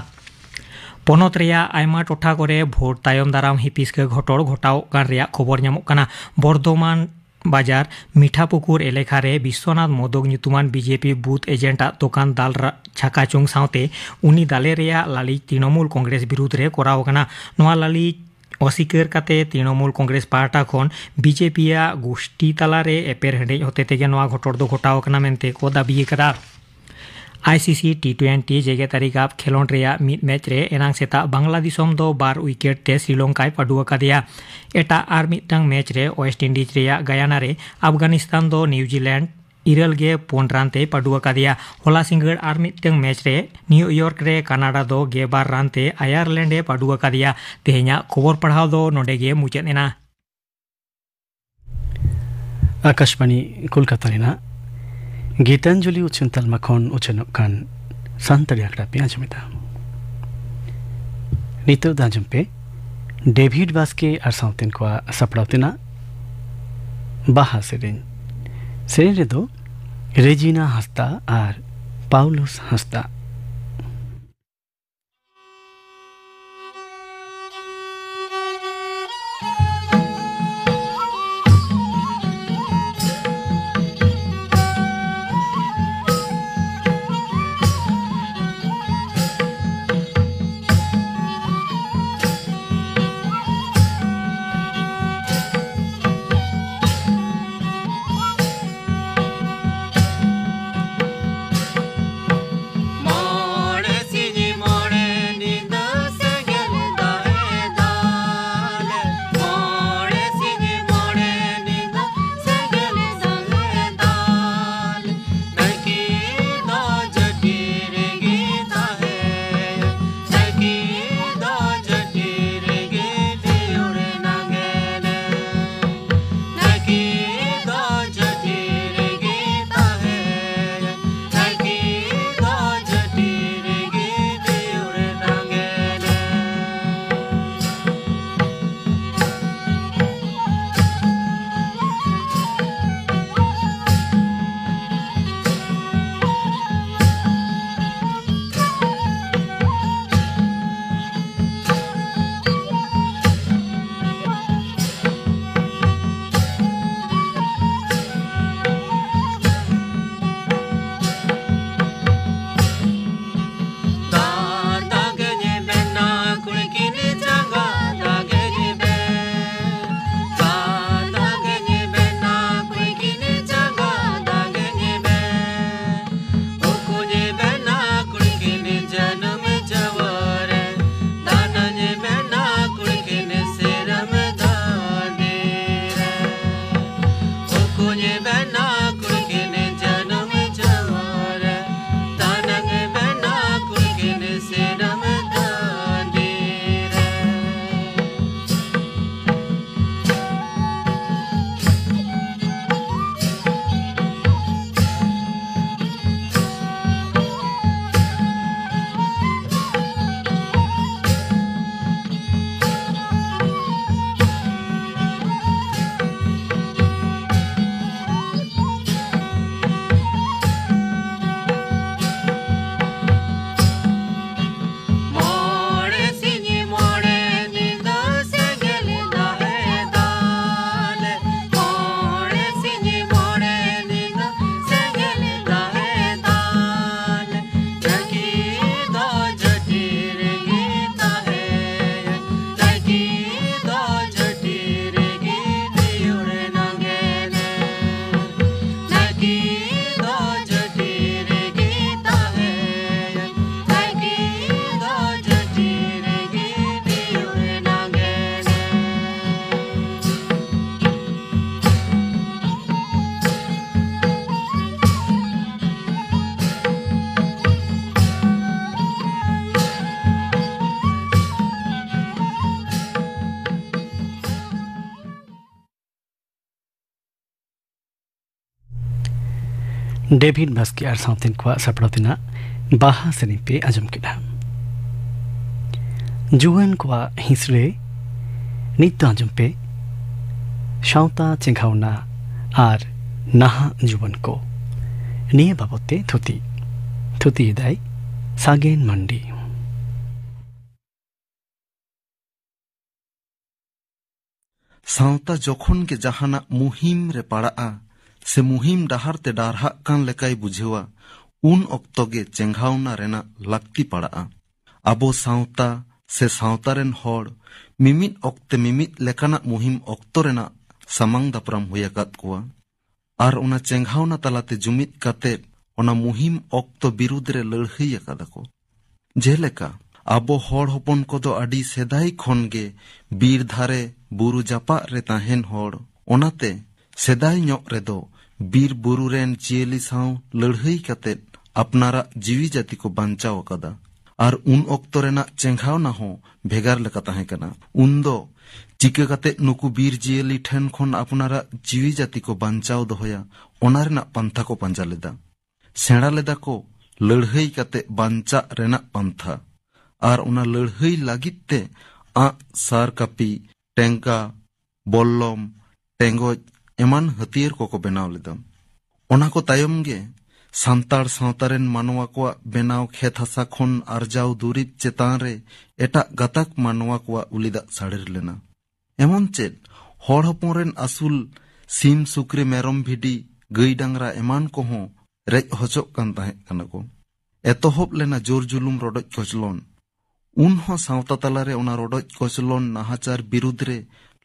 ᱯᱚᱱᱚᱛ ᱨᱮᱭᱟᱜ ᱟᱭᱢᱟ ᱴᱚᱴᱷᱟ ᱠᱚᱨᱮ ᱵᱷᱳᱴ ᱛᱟᱭᱚᱢ ᱫᱟᱨᱟᱢ ᱦᱤᱯᱤᱥᱠᱟᱹ ᱜᱷᱚᱴᱚᱲ ᱜᱷᱚᱴᱟᱣᱚᱜ ᱠᱟᱱ ᱨᱮᱭᱟᱜ ᱠᱷᱚᱵᱚᱨ ᱧᱟᱢᱚᱜ ᱠᱟᱱᱟ᱾ ᱵᱚᱨᱫᱷᱚᱢᱟᱱ ᱵᱟᱡᱟᱨ ᱢᱤᱴᱷᱟᱯᱩᱠᱩᱨ ᱮᱞᱮᱠᱷᱟ ᱨᱮ ᱵᱤᱥᱣᱚᱱᱟᱛᱷ ᱢᱚᱫᱚᱠ ᱧᱩᱛᱩᱢᱟᱱ B J P booth agent ᱟᱜ ᱫᱚᱠᱟᱱ ᱫᱟᱞ ᱨᱟ-, ᱪᱷᱟᱠᱟ ᱪᱩᱝ ᱥᱟᱶᱛᱮ ᱩᱱᱤ ᱫᱟᱞᱮ ᱨᱮᱭᱟᱜ ᱞᱟᱹᱞᱤᱥ ᱛᱨᱤᱱᱚᱢᱩᱞ ᱠᱚᱝᱜᱨᱮᱥ ᱵᱤᱨᱩᱫᱽ ᱨᱮ ᱠᱚᱨᱟᱣ ᱟᱠᱟᱱᱟ᱾ ᱱᱚᱣᱟ ᱞᱟᱹᱞᱤᱥ ᱚᱥᱤᱠᱟᱹᱨ ᱠᱟᱛᱮ ᱛᱨᱤᱱᱚᱢᱩᱞ ᱠᱚᱝᱜᱨᱮᱥ ᱯᱟᱦᱴᱟ ᱠᱷᱚᱱ ᱵᱤ ᱡᱮ ᱯᱤ ᱟᱜ ᱜᱩᱥᱴᱤ ᱛᱟᱞᱟᱨᱮ ᱮᱯᱮᱨ ᱦᱮᱸᱰᱮᱡ ᱦᱚᱛᱮ ᱛᱮᱜᱮ ᱱᱚᱣᱟ ᱜᱷᱚᱴᱚᱲ ᱫᱚ ᱜᱷᱚᱴᱟᱣ ᱟᱠᱟᱱᱟ ᱢᱮᱱᱛᱮ ᱠᱚ ᱫᱟᱹᱵᱤ ᱟᱠᱟᱫᱟ᱾ ᱟᱭ ᱥᱤ ᱥᱤ ᱴᱤ ᱴᱩᱭᱮᱱᱴᱤ ᱡᱮᱜᱮᱛ ᱟᱹᱨᱤ ᱠᱟᱯ ᱠᱷᱮᱞᱚᱸᱰ ᱨᱮᱭᱟᱜ ᱢᱤᱫ ᱢᱮᱪ ᱨᱮ ᱮᱱᱟᱝ ᱥᱮᱛᱟᱜ ᱵᱟᱝᱞᱟ ᱫᱤᱥᱚᱢ ᱫᱚ ᱵᱟᱨ ᱩᱭᱠᱮᱴ ᱛᱮ ᱥᱨᱤᱞᱚᱝᱠᱟᱭ ᱯᱟᱹᱰᱩ ᱟᱠᱟᱫᱮᱭᱟ᱾ ᱮᱴᱟᱜ ᱟᱨ ᱢᱤᱫᱴᱟᱝ ᱢᱮᱪ ᱨᱮ ᱳᱭᱮᱥᱴ ᱤᱱᱰᱤᱡᱽ ᱨᱮᱭᱟᱜ ᱜᱟᱭᱟᱱᱟ ᱨᱮ ᱟᱯᱷᱜᱟᱱᱤᱥᱛᱟᱱ ᱫᱚ ᱱᱤᱣᱡᱤᱞᱮᱱᱰ ᱤᱨᱟᱹᱞ ᱜᱮ ᱯᱩᱱ ᱨᱟᱱ ᱛᱮᱭ ᱯᱟᱹᱰᱩ ᱟᱠᱟᱫᱮᱭᱟ᱾ ᱦᱚᱞᱟ ᱥᱤᱸᱜᱟᱹᱲ ᱟᱨ ᱢᱤᱫᱴᱟᱝ ᱢᱮᱪ ᱨᱮ ᱱᱤᱭᱩᱭᱚᱨᱠ ᱨᱮ ᱠᱟᱱᱟᱰᱟ ᱫᱚ ᱜᱮᱞ ᱵᱟᱨ ᱨᱟᱱ ᱛᱮ ᱟᱭᱟᱨᱞᱮᱱᱰ ᱮ ᱯᱟᱹᱰᱩ ᱟᱠᱟᱫᱮᱭᱟ᱾ ᱛᱮᱦᱮᱧᱟᱜ ᱠᱷᱚᱵᱚᱨ ᱯᱟᱲᱦᱟᱣ ᱫᱚ ᱱᱚᱰᱮ ᱜᱮ ᱢᱩᱪᱟᱹᱫ ᱮᱱᱟ᱾ ᱟᱠᱟᱥᱵᱟᱬᱤ ᱠᱳᱞᱠᱟᱛᱟ ᱨᱮᱱᱟᱜ ᱜᱤᱛᱟᱧᱡᱚᱞᱤ ᱩᱪᱷᱟᱹᱱ ᱛᱟᱞᱢᱟ ᱠᱷᱚᱱ ᱩᱪᱷᱟᱹᱱᱚᱜ ᱠᱟᱱ ᱥᱟᱱᱛᱟᱲᱤ ᱟᱠᱷᱲᱟ ᱯᱮ ᱟᱸᱡᱚᱢᱮᱫᱟ᱾ ᱱᱤᱛᱚᱜ ᱫᱚ ᱟᱸᱡᱚᱢ ᱯᱮ ᱰᱮᱵᱷᱤᱰ ᱵᱟᱥᱠᱮ ᱟᱨ ᱥᱟᱶᱛᱮᱱ ᱠᱚᱣᱟᱜ ᱥᱟᱯᱲᱟᱣ ᱛᱮᱱᱟᱜ ᱵᱟᱦᱟ ᱥᱮᱨᱮᱧ᱾ ᱥᱮᱨᱮᱧ ᱨᱮᱫᱚ ᱨᱮᱡᱤᱱᱟ ᱦᱟᱸᱥᱫᱟ ᱟᱨ ᱯᱟᱣᱞᱩᱥ ᱦᱟᱸᱥᱫᱟ᱾ ᱰᱮᱵᱷᱤᱰ ᱵᱟᱥᱠᱮ ᱟᱨ ᱥᱟᱶᱛᱮᱱ ᱠᱚᱣᱟᱜ ᱥᱟᱯᱲᱟᱣ ᱛᱮᱱᱟᱜ ᱵᱟᱦᱟ ᱥᱮᱨᱮᱧ ᱯᱮ ᱟᱸᱡᱚᱢ ᱠᱮᱫᱟ᱾ ᱡᱩᱣᱟᱹᱱ ᱠᱚᱣᱟᱜ ᱦᱤᱸᱥᱲᱟᱹ ᱱᱤᱛ ᱫᱚ ᱟᱸᱡᱚᱢ ᱯᱮ, ᱥᱟᱶᱛᱟ ᱪᱮᱸᱜᱷᱟᱣᱱᱟ ᱟᱨ ᱱᱟᱦᱟᱜ ᱡᱩᱣᱟᱹᱱ ᱠᱚ, ᱱᱤᱭᱟᱹ ᱵᱟᱵᱚᱛ ᱛᱮ ᱛᱷᱩᱛᱤ᱾ ᱛᱷᱩᱛᱤᱭᱮᱫᱟᱭ ᱥᱟᱜᱮᱱ ᱢᱟᱱᱰᱤ᱾ ᱥᱟᱶᱛᱟ ᱡᱚᱠᱷᱚᱱ ᱜᱮ ᱡᱟᱦᱟᱱᱟᱜ ᱢᱩᱦᱤᱢ ᱨᱮ ᱯᱟᱲᱟᱜᱼᱟ ᱥᱮ ᱢᱩᱦᱤᱢ ᱰᱟᱦᱟᱨ ᱛᱮ ᱰᱟᱨᱦᱟᱜ ᱠᱟᱱ ᱞᱮᱠᱟᱭ ᱵᱩᱡᱷᱟᱹᱣᱟ, ᱩᱱ ᱚᱠᱛᱚ ᱜᱮ ᱪᱮᱸᱜᱷᱟᱣᱱᱟ ᱨᱮᱱᱟᱜ ᱞᱟᱹᱠᱛᱤ ᱯᱟᱲᱟᱜᱼᱟ᱾ ᱟᱵᱚ ᱥᱟᱶᱛᱟ ᱥᱮ ᱥᱟᱶᱛᱟ ᱨᱮᱱ ᱦᱚᱲ ᱢᱤᱢᱤᱫ ᱚᱠᱛᱮ ᱢᱤᱢᱤᱫ ᱞᱮᱠᱟᱱᱟᱜ ᱢᱩᱦᱤᱢ ᱚᱠᱛᱚ ᱨᱮᱱᱟᱜ ᱥᱟᱢᱟᱝ ᱫᱟᱯᱨᱟᱢ ᱦᱩᱭ ᱟᱠᱟᱫ ᱠᱚᱣᱟ᱾ ᱟᱨ ᱚᱱᱟ ᱪᱮᱸᱜᱷᱟᱣᱱᱟ ᱛᱟᱞᱟᱛᱮ ᱡᱩᱢᱤᱫ ᱠᱟᱛᱮ ᱚᱱᱟ ᱢᱩᱦᱤᱢ ᱚᱠᱛᱚ ᱵᱤᱨᱩᱫᱽ ᱨᱮ ᱞᱟᱹᱲᱦᱟᱹᱭ ᱟᱠᱟᱫᱟ ᱠᱚ᱾ ᱡᱮᱞᱮᱠᱟ, ᱟᱵᱚ ᱦᱚᱲ ᱦᱚᱯᱚᱱ ᱠᱚᱫᱚ ᱟᱹᱰᱤ ᱥᱮᱫᱟᱭ ᱠᱷᱚᱱ ᱜᱮ ᱵᱤᱨ ᱫᱷᱟᱨᱮ ᱵᱩᱨᱩ ᱡᱟᱯᱟᱜ ᱨᱮ ᱛᱟᱦᱮᱱ ᱦᱚᱲ᱾ ᱚᱱᱟᱛᱮ ᱥᱮᱫᱟᱭ ᱧᱚᱜ ᱨᱮᱫᱚ ᱵᱤᱨ ᱵᱩᱨᱩ ᱨᱮᱱ ᱡᱤᱭᱟᱹᱞᱤ ᱥᱟᱶ ᱞᱟᱹᱲᱦᱟᱹᱭ ᱠᱟᱛᱮ ᱟᱯᱱᱟᱨᱟᱜ ᱡᱤᱣᱤ ᱡᱟᱹᱛᱤ ᱠᱚ ᱵᱟᱧᱪᱟᱣ ᱟᱠᱟᱫᱟ᱾ ᱟᱨ ᱩᱱ ᱚᱠᱛᱚ ᱨᱮᱱᱟᱜ ᱪᱮᱸᱜᱷᱟᱣᱱᱟ ᱦᱚᱸ ᱵᱷᱮᱜᱟᱨ ᱞᱮᱠᱟ ᱛᱟᱦᱮᱸ ᱠᱟᱱᱟ᱾ ᱩᱱᱫᱚ ᱪᱤᱠᱟᱹ ᱠᱟᱛᱮ ᱱᱩᱠᱩ ᱵᱤᱨ ᱡᱤᱭᱟᱹᱞᱤ ᱴᱷᱮᱱ ᱠᱷᱚᱱ ᱟᱯᱱᱟᱨᱟᱜ ᱡᱤᱣᱤ ᱡᱟᱹᱛᱤ ᱠᱚ ᱵᱟᱧᱪᱟᱣ ᱫᱚᱦᱚᱭᱟ, ᱚᱱᱟ ᱨᱮᱱᱟᱜ ᱯᱟᱱᱛᱷᱟ ᱠᱚ ᱯᱟᱸᱡᱟ ᱞᱮᱫᱟ᱾ ᱥᱮᱬᱟ ᱞᱮᱫᱟ ᱠᱚ ᱞᱟᱹᱲᱦᱟᱹᱭ ᱠᱟᱛᱮ ᱵᱟᱧᱪᱟᱜ ᱨᱮᱱᱟᱜ ᱯᱟᱱᱛᱷᱟ᱾ ᱟᱨ ᱚᱱᱟ ᱞᱟᱹᱲᱦᱟᱹᱭ ᱞᱟᱹᱜᱤᱫ ᱛᱮ ᱟᱸᱜ, ᱥᱟᱨ, ᱠᱟᱹᱯᱤ, ᱴᱮᱝᱠᱟ, ᱵᱚᱞᱞᱚᱢ, ᱴᱮᱸᱜᱚᱡ ᱮᱢᱟᱱ ᱦᱟᱹᱛᱭᱟᱹᱨ ᱠᱚᱠᱚ ᱵᱮᱱᱟᱣ ᱞᱮᱫᱟ᱾ ᱚᱱᱟ ᱠᱚ ᱛᱟᱭᱚᱢ ᱜᱮ ᱥᱟᱱᱛᱟᱲ ᱥᱟᱶᱛᱟ ᱨᱮᱱ ᱢᱟᱱᱣᱟ ᱠᱚᱣᱟᱜ ᱵᱮᱱᱟᱣ ᱠᱷᱮᱛ ᱦᱟᱥᱟ ᱠᱷᱚᱱ ᱟᱨᱡᱟᱣ ᱫᱩᱨᱤᱵᱽ ᱪᱮᱛᱟᱱ ᱨᱮ ᱮᱴᱟᱜ ᱜᱟᱛᱟᱠ ᱢᱟᱱᱣᱟ ᱠᱚᱣᱟᱜ ᱩᱞᱤᱫᱟᱜ ᱥᱟᱲᱮᱨ ᱞᱮᱱᱟ᱾ ᱮᱢᱚᱱ ᱪᱮᱫ, ᱦᱚᱲ ᱦᱚᱯᱚᱱ ᱨᱮᱱ ᱟᱹᱥᱩᱞ ᱥᱤᱢ, ᱥᱩᱠᱨᱤ, ᱢᱮᱨᱚᱢ, ᱵᱷᱤᱰᱤ, ᱜᱟᱹᱭ, ᱰᱟᱝᱨᱟ ᱮᱢᱟᱱ ᱠᱚᱦᱚᱸ ᱨᱮᱡ ᱦᱚᱪᱚᱜ ᱠᱟᱱ ᱛᱟᱦᱮᱸ ᱠᱟᱱᱟ ᱠᱚ᱾ ᱮᱛᱚᱦᱚᱵ ᱞᱮᱱᱟ ᱡᱳᱨ ᱡᱩᱞᱩᱢ, ᱨᱚᱰᱚᱡ ᱠᱚᱪᱞᱚᱱ᱾ ᱩᱱᱦᱚᱸ ᱥᱟᱶᱛᱟ ᱛᱟᱞᱟᱨᱮ ᱚᱱᱟ ᱨᱚᱰᱚᱡ ᱠᱚᱪᱞᱚᱱ ᱱᱟᱦᱟᱪᱟᱨ ᱵᱤᱨᱩᱫᱽ ᱨᱮ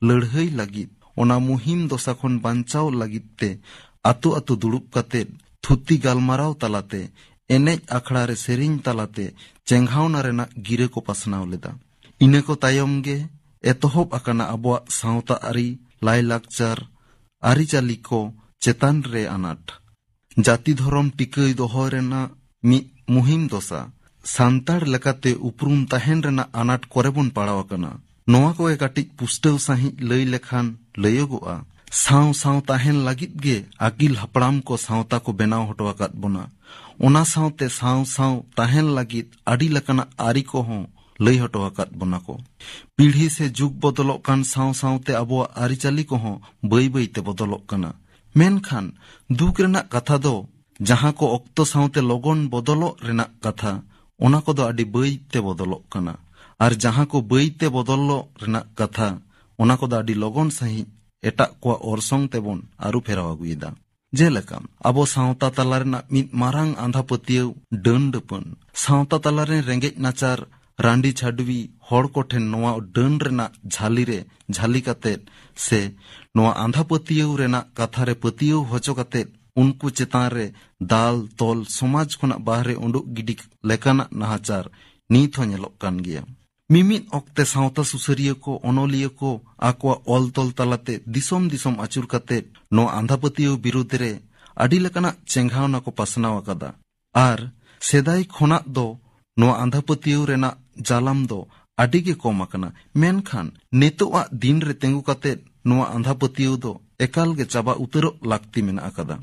ᱞᱟᱹᱲᱦᱟᱹᱭ ᱞᱟᱹᱜᱤᱫ, ᱚᱱᱟ ᱢᱩᱦᱤᱢ ᱫᱚᱥᱟ ᱠᱷᱚᱱ ᱵᱟᱧᱪᱟᱣ ᱞᱟᱹᱜᱤᱫ ᱛᱮ ᱟᱛᱳ ᱟᱛᱳ ᱫᱩᱲᱩᱵ ᱠᱟᱛᱮ ᱛᱷᱩᱛᱤ ᱜᱟᱞᱢᱟᱨᱟᱣ ᱛᱟᱞᱟᱛᱮ, ᱮᱱᱮᱡ ᱟᱠᱷᱲᱟ ᱨᱮ ᱥᱮᱨᱮᱧ ᱛᱟᱞᱟᱛᱮ ᱪᱮᱸᱜᱷᱟᱣᱱᱟ ᱨᱮᱱᱟᱜ ᱜᱤᱨᱟᱹ ᱠᱚ ᱯᱟᱥᱱᱟᱣ ᱞᱮᱫᱟ᱾ ᱤᱱᱟᱹ ᱠᱚ ᱛᱟᱭᱚᱢ ᱜᱮ ᱮᱛᱚᱦᱚᱵ ᱟᱠᱟᱱᱟ ᱟᱵᱚᱣᱟᱜ ᱥᱟᱶᱛᱟ ᱟᱹᱨᱤ, ᱞᱟᱭᱞᱟᱠᱪᱟᱨ, ᱟᱹᱨᱤᱪᱟᱹᱞᱤ ᱠᱚ ᱪᱮᱛᱟᱱ ᱨᱮ ᱟᱱᱟᱴ᱾ ᱡᱟᱹᱛᱤ ᱫᱷᱚᱨᱚᱢ ᱴᱤᱠᱟᱹᱭ ᱫᱚᱦᱚ ᱨᱮᱱᱟᱜ ᱢᱤᱫ ᱢᱩᱦᱤᱢ ᱫᱚᱥᱟ᱾ ᱥᱟᱱᱛᱟᱲ ᱞᱮᱠᱟᱛᱮ ᱩᱯᱨᱩᱢ ᱛᱟᱦᱮᱱ ᱨᱮᱱᱟᱜ ᱟᱱᱟᱴ ᱠᱚᱨᱮ ᱵᱚᱱ ᱯᱟᱲᱟᱣ ᱟᱠᱟᱱᱟ᱾ ᱱᱚᱣᱟ ᱠᱚᱜᱮ ᱠᱟᱹᱴᱤᱡ ᱯᱩᱥᱴᱟᱹᱣ ᱥᱟᱺᱦᱤᱡ ᱞᱟᱹᱭ ᱞᱮᱠᱷᱟᱱ ᱞᱟᱹᱭᱚᱜᱚᱜᱼᱟ, ᱥᱟᱶ ᱥᱟᱶ ᱛᱟᱦᱮᱱ ᱞᱟᱹᱜᱤᱫ ᱜᱮ ᱟᱹᱜᱤᱞ ᱦᱟᱯᱲᱟᱢ ᱠᱚ ᱥᱟᱶᱛᱟ ᱠᱚ ᱵᱮᱱᱟᱣ ᱦᱚᱴᱚ ᱟᱠᱟᱫ ᱵᱚᱱᱟ᱾ ᱚᱱᱟ ᱥᱟᱶᱛᱮ ᱥᱟᱶ ᱥᱟᱶ ᱛᱟᱦᱮᱱ ᱞᱟᱹᱜᱤᱫ ᱟᱹᱰᱤ ᱞᱮᱠᱟᱱᱟᱜ ᱟᱹᱨᱤ ᱠᱚᱦᱚᱸ ᱞᱟᱹᱭ ᱦᱚᱴᱚ ᱟᱠᱟᱫ ᱵᱚᱱᱟ ᱠᱚ᱾ ᱯᱤᱲᱦᱤ ᱥᱮ ᱡᱩᱜᱽ ᱵᱚᱫᱚᱞᱚᱜ ᱠᱟᱱ ᱥᱟᱶ ᱥᱟᱶᱛᱮ ᱟᱵᱚᱣᱟᱜ ᱟᱹᱨᱤᱪᱟᱹᱞᱤ ᱠᱚᱦᱚᱸ ᱵᱟᱹᱭ ᱵᱟᱹᱭ ᱛᱮ ᱵᱚᱫᱚᱞᱚᱜ ᱠᱟᱱᱟ᱾ ᱢᱮᱱᱠᱷᱟᱱ ᱫᱩᱠ ᱨᱮᱱᱟᱜ ᱠᱟᱛᱷᱟ ᱫᱚ, ᱡᱟᱦᱟᱸ ᱠᱚ ᱚᱠᱛᱚ ᱥᱟᱶᱛᱮ ᱞᱚᱜᱚᱱ ᱵᱚᱫᱚᱞᱚᱜ ᱨᱮᱱᱟᱜ ᱠᱟᱛᱷᱟ, ᱚᱱᱟ ᱠᱚᱫᱚ ᱟᱹᱰᱤ ᱵᱟᱹᱭ ᱛᱮ ᱵᱚᱫᱚᱞᱚᱜ ᱠᱟᱱᱟ᱾ ᱟᱨ ᱡᱟᱦᱟᱸ ᱠᱚ ᱵᱟᱹᱭ ᱛᱮ ᱵᱚᱫᱚᱞᱚᱜ ᱨᱮᱱᱟᱜ ᱠᱟᱛᱷᱟ, ᱚᱱᱟ ᱠᱚᱫᱚ ᱟᱹᱰᱤ ᱞᱚᱜᱚᱱ ᱥᱟᱺᱦᱤᱡ ᱮᱴᱟᱜ ᱠᱚᱣᱟᱜ ᱚᱨᱥᱚᱝ ᱛᱮᱵᱚᱱ ᱟᱹᱨᱩ ᱯᱷᱮᱨᱟᱣ ᱟᱹᱜᱩᱭᱮᱫᱟ᱾ ᱡᱮᱞᱮᱠᱟ, ᱟᱵᱚ ᱥᱟᱶᱛᱟ ᱛᱟᱞᱟ ᱨᱮᱱᱟᱜ ᱢᱤᱫ ᱢᱟᱨᱟᱝ ᱟᱸᱫᱷᱟ ᱯᱟᱹᱛᱭᱟᱹᱣ ᱰᱟᱹᱱ ᱰᱟᱹᱯᱟᱹᱱ᱾ ᱥᱟᱶᱛᱟ ᱛᱟᱞᱟ ᱨᱮᱱ ᱨᱮᱸᱜᱮᱡ ᱱᱟᱪᱟᱨ, ᱨᱟᱺᱰᱤ ᱪᱷᱟᱹᱰᱣᱤ ᱦᱚᱲ ᱠᱚᱴᱷᱮᱱ ᱱᱚᱣᱟ ᱰᱟᱹᱱ ᱨᱮᱱᱟᱜ ᱡᱷᱟᱹᱞᱤ ᱨᱮ ᱡᱷᱟᱹᱞᱤ ᱠᱟᱛᱮᱫ ᱥᱮ ᱱᱚᱣᱟ ᱟᱸᱫᱷᱟ ᱯᱟᱹᱛᱭᱟᱹᱣ ᱨᱮᱱᱟᱜ ᱠᱟᱛᱷᱟ ᱨᱮ ᱯᱟᱹᱛᱭᱟᱹᱣ ᱦᱚᱪᱚ ᱠᱟᱛᱮᱫ ᱩᱱᱠᱩ ᱪᱮᱛᱟᱱ ᱨᱮ ᱫᱟᱞ ᱛᱚᱞ, ᱥᱚᱢᱟᱡᱽ ᱠᱷᱚᱱᱟᱜ ᱵᱟᱦᱨᱮ ᱩᱰᱩᱠ ᱜᱤᱰᱤ ᱞᱮᱠᱟᱱᱟᱜ ᱱᱟᱦᱟᱪᱟᱨ ᱱᱤᱛ ᱦᱚᱸ ᱧᱮᱞᱚᱜ ᱠᱟᱱ ᱜᱮᱭᱟ᱾ ᱢᱤᱢᱤᱫ ᱚᱠᱛᱮ ᱥᱟᱶᱛᱟ ᱥᱩᱥᱟᱹᱨᱤᱭᱟᱹ ᱠᱚ, ᱚᱱᱚᱞᱤᱭᱟᱹ ᱠᱚ ᱟᱠᱚᱣᱟᱜ ᱚᱞ ᱛᱚᱞ ᱛᱟᱞᱟᱛᱮ ᱫᱤᱥᱚᱢ ᱫᱤᱥᱚᱢ ᱟᱹᱪᱩᱨ ᱠᱟᱛᱮ ᱱᱚᱣᱟ ᱟᱸᱫᱷᱟ ᱯᱟᱹᱛᱭᱟᱹᱣ ᱵᱤᱨᱩᱫᱽ ᱨᱮ ᱟᱹᱰᱤ ᱞᱮᱠᱟᱱᱟᱜ ᱪᱮᱸᱜᱷᱟᱣᱱᱟ ᱠᱚ ᱯᱟᱥᱱᱟᱣ ᱟᱠᱟᱫᱟ᱾ ᱟᱨ ᱥᱮᱫᱟᱭ ᱠᱷᱚᱱᱟᱜ ᱫᱚ ᱱᱚᱣᱟ ᱟᱸᱫᱷᱟ ᱯᱟᱹᱛᱭᱟᱹᱣ ᱨᱮᱱᱟᱜ ᱡᱟᱞᱟᱢ ᱫᱚ ᱟᱹᱰᱤ ᱜᱮ ᱠᱚᱢ ᱟᱠᱟᱱᱟ᱾ ᱢᱮᱱᱠᱷᱟᱱ ᱱᱤᱛᱚᱜ ᱟᱜ ᱫᱤᱱ ᱨᱮ ᱛᱤᱸᱜᱩ ᱠᱟᱛᱮ ᱱᱚᱣᱟ ᱟᱸᱫᱷᱟ ᱯᱟᱹᱛᱭᱟᱹᱣ ᱫᱚ ᱮᱠᱟᱞ ᱜᱮ ᱪᱟᱵᱟ ᱩᱛᱟᱹᱨᱚᱜ ᱞᱟᱹᱠᱛᱤ ᱢᱮᱱᱟᱜ ᱟᱠᱟᱫᱟ᱾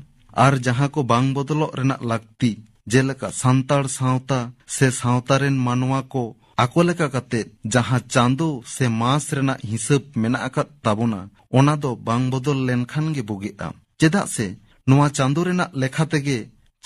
ᱟᱨ ᱡᱟᱦᱟᱸ ᱠᱚ ᱵᱟᱝ ᱵᱚᱫᱚᱞᱚᱜ ᱨᱮᱱᱟᱜ ᱞᱟᱹᱠᱛᱤ, ᱡᱮᱞᱮᱠᱟ ᱥᱟᱱᱛᱟᱲ ᱥᱟᱶᱛᱟ ᱥᱮ ᱥᱟᱶᱛᱟ ᱨᱮᱱ ᱢᱟᱱᱣᱟ ᱠᱚ ᱟᱠᱚ ᱞᱮᱠᱟ ᱠᱟᱛᱮ ᱡᱟᱦᱟᱸ ᱪᱟᱸᱫᱚ ᱥᱮ ᱢᱟᱥ ᱨᱮᱱᱟᱜ ᱦᱤᱥᱟᱹᱵ ᱢᱮᱱᱟᱜ ᱟᱠᱟᱫ ᱛᱟᱵᱚᱱᱟ, ᱚᱱᱟ ᱫᱚ ᱵᱟᱝ ᱵᱚᱫᱚᱞ ᱞᱮᱱᱠᱷᱟᱱ ᱜᱮ ᱵᱩᱜᱤᱜᱼᱟ᱾ ᱪᱮᱫᱟᱜ ᱥᱮ ᱱᱚᱣᱟ ᱪᱟᱸᱫᱚ ᱨᱮᱱᱟᱜ ᱞᱮᱠᱷᱟ ᱛᱮᱜᱮ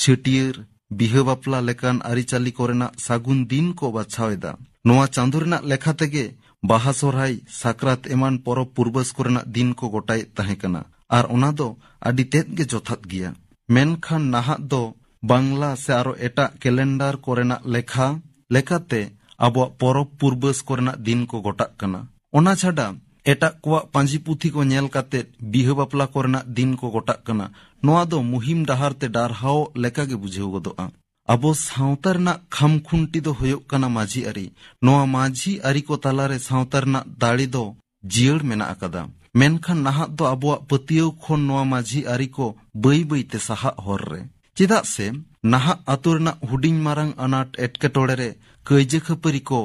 ᱪᱷᱟᱹᱴᱭᱟᱹᱨ, ᱵᱤᱦᱟᱹ ᱵᱟᱯᱞᱟ ᱞᱮᱠᱟᱱ ᱟᱹᱨᱤᱪᱟᱹᱞᱤ ᱠᱚᱨᱮᱱᱟᱜ ᱥᱟᱹᱜᱩᱱ ᱫᱤᱱ ᱠᱚ ᱵᱟᱪᱷᱟᱣ ᱮᱫᱟ᱾ ᱱᱚᱣᱟ ᱪᱟᱸᱫᱚ ᱨᱮᱱᱟᱜ ᱞᱮᱠᱷᱟ ᱛᱮᱜᱮ ᱵᱟᱦᱟ, ᱥᱚᱨᱦᱟᱭ, ᱥᱟᱠᱨᱟᱛ ᱮᱢᱟᱱ ᱯᱚᱨᱚᱵᱽ ᱯᱩᱨᱵᱟᱹᱥ ᱠᱚᱨᱮᱱᱟᱜ ᱫᱤᱱ ᱠᱚ ᱜᱚᱴᱟᱭᱮᱫ ᱛᱟᱦᱮᱸ ᱠᱟᱱᱟ, ᱟᱨ ᱚᱱᱟ ᱫᱚ ᱟᱹᱰᱤ ᱛᱮᱫ ᱜᱮ ᱡᱚᱛᱷᱟᱛ ᱜᱮᱭᱟ᱾ ᱢᱮᱱᱠᱷᱟᱱ ᱱᱟᱦᱟᱜ ᱫᱚ ᱵᱟᱝᱞᱟ ᱥᱮ ᱟᱨᱚ ᱮᱴᱟᱜ ᱠᱮᱞᱮᱱᱰᱟᱨ ᱠᱚᱨᱮᱱᱟᱜ ᱞᱮᱠᱷᱟ ᱞᱮᱠᱟᱛᱮ ᱟᱵᱚᱣᱟᱜ ᱯᱚᱨᱚᱵᱽ ᱯᱩᱨᱵᱟᱹᱥ ᱠᱚᱨᱮᱱᱟᱜ ᱫᱤᱱ ᱠᱚ ᱜᱚᱴᱟᱜ ᱠᱟᱱᱟ᱾ ᱚᱱᱟ ᱪᱷᱟᱰᱟ ᱮᱴᱟᱜ ᱠᱚᱣᱟᱜ ᱯᱟᱹᱧᱡᱤ ᱯᱩᱛᱷᱤ ᱠᱚ ᱧᱮᱞ ᱠᱟᱛᱮ ᱵᱤᱦᱟᱹ ᱵᱟᱯᱞᱟ ᱠᱚᱨᱮᱱᱟᱜ ᱫᱤᱱ ᱠᱚ ᱜᱚᱴᱟᱜ ᱠᱟᱱᱟ᱾ ᱱᱚᱣᱟ ᱫᱚ ᱢᱩᱦᱤᱢ ᱰᱟᱦᱟᱨ ᱛᱮ ᱰᱟᱨᱦᱟᱣᱚᱜ ᱞᱮᱠᱟ ᱜᱮ ᱵᱩᱡᱷᱟᱹᱣ ᱜᱚᱫᱚᱜᱼᱟ᱾ ᱟᱵᱚ ᱥᱟᱶᱛᱟ ᱨᱮᱱᱟᱜ ᱠᱷᱟᱢᱠᱷᱩᱱᱴᱤ ᱫᱚ ᱦᱩᱭᱩᱜ ᱠᱟᱱᱟ ᱢᱟᱹᱡᱷᱤ ᱟᱹᱨᱤ᱾ ᱱᱚᱣᱟ ᱢᱟᱹᱡᱷᱤ ᱟᱹᱨᱤ ᱠᱚ ᱛᱟᱞᱟᱨᱮ ᱥᱟᱶᱛᱟ ᱨᱮᱱᱟᱜ ᱫᱟᱲᱮ ᱫᱚ ᱡᱤᱭᱟᱹᱲ ᱢᱮᱱᱟᱜ ᱟᱠᱟᱫᱟ᱾ ᱢᱮᱱᱠᱷᱟᱱ ᱱᱟᱦᱟᱜ ᱫᱚ ᱟᱵᱚᱣᱟᱜ ᱯᱟᱹᱛᱭᱟᱹᱣ ᱠᱷᱚᱱ ᱱᱚᱣᱟ ᱢᱟᱹᱡᱷᱤ ᱟᱹᱨᱤ ᱠᱚ ᱵᱟᱹᱭ ᱵᱟᱹᱭ ᱛᱮ ᱥᱟᱦᱟᱜ ᱦᱚᱨ ᱨᱮ᱾ ᱪᱮᱫᱟᱜ ᱥᱮ ᱱᱟᱦᱟᱜ ᱟᱛᱳ ᱨᱮᱱᱟᱜ ᱦᱩᱰᱤᱧ ᱢᱟᱨᱟᱝ ᱟᱱᱟᱴ ᱮᱴᱠᱮᱴᱚᱬᱮ ᱨᱮ ᱠᱟᱹᱭᱡᱟᱹ ᱠᱷᱟᱹᱯᱟᱹᱨᱤ ᱠᱚ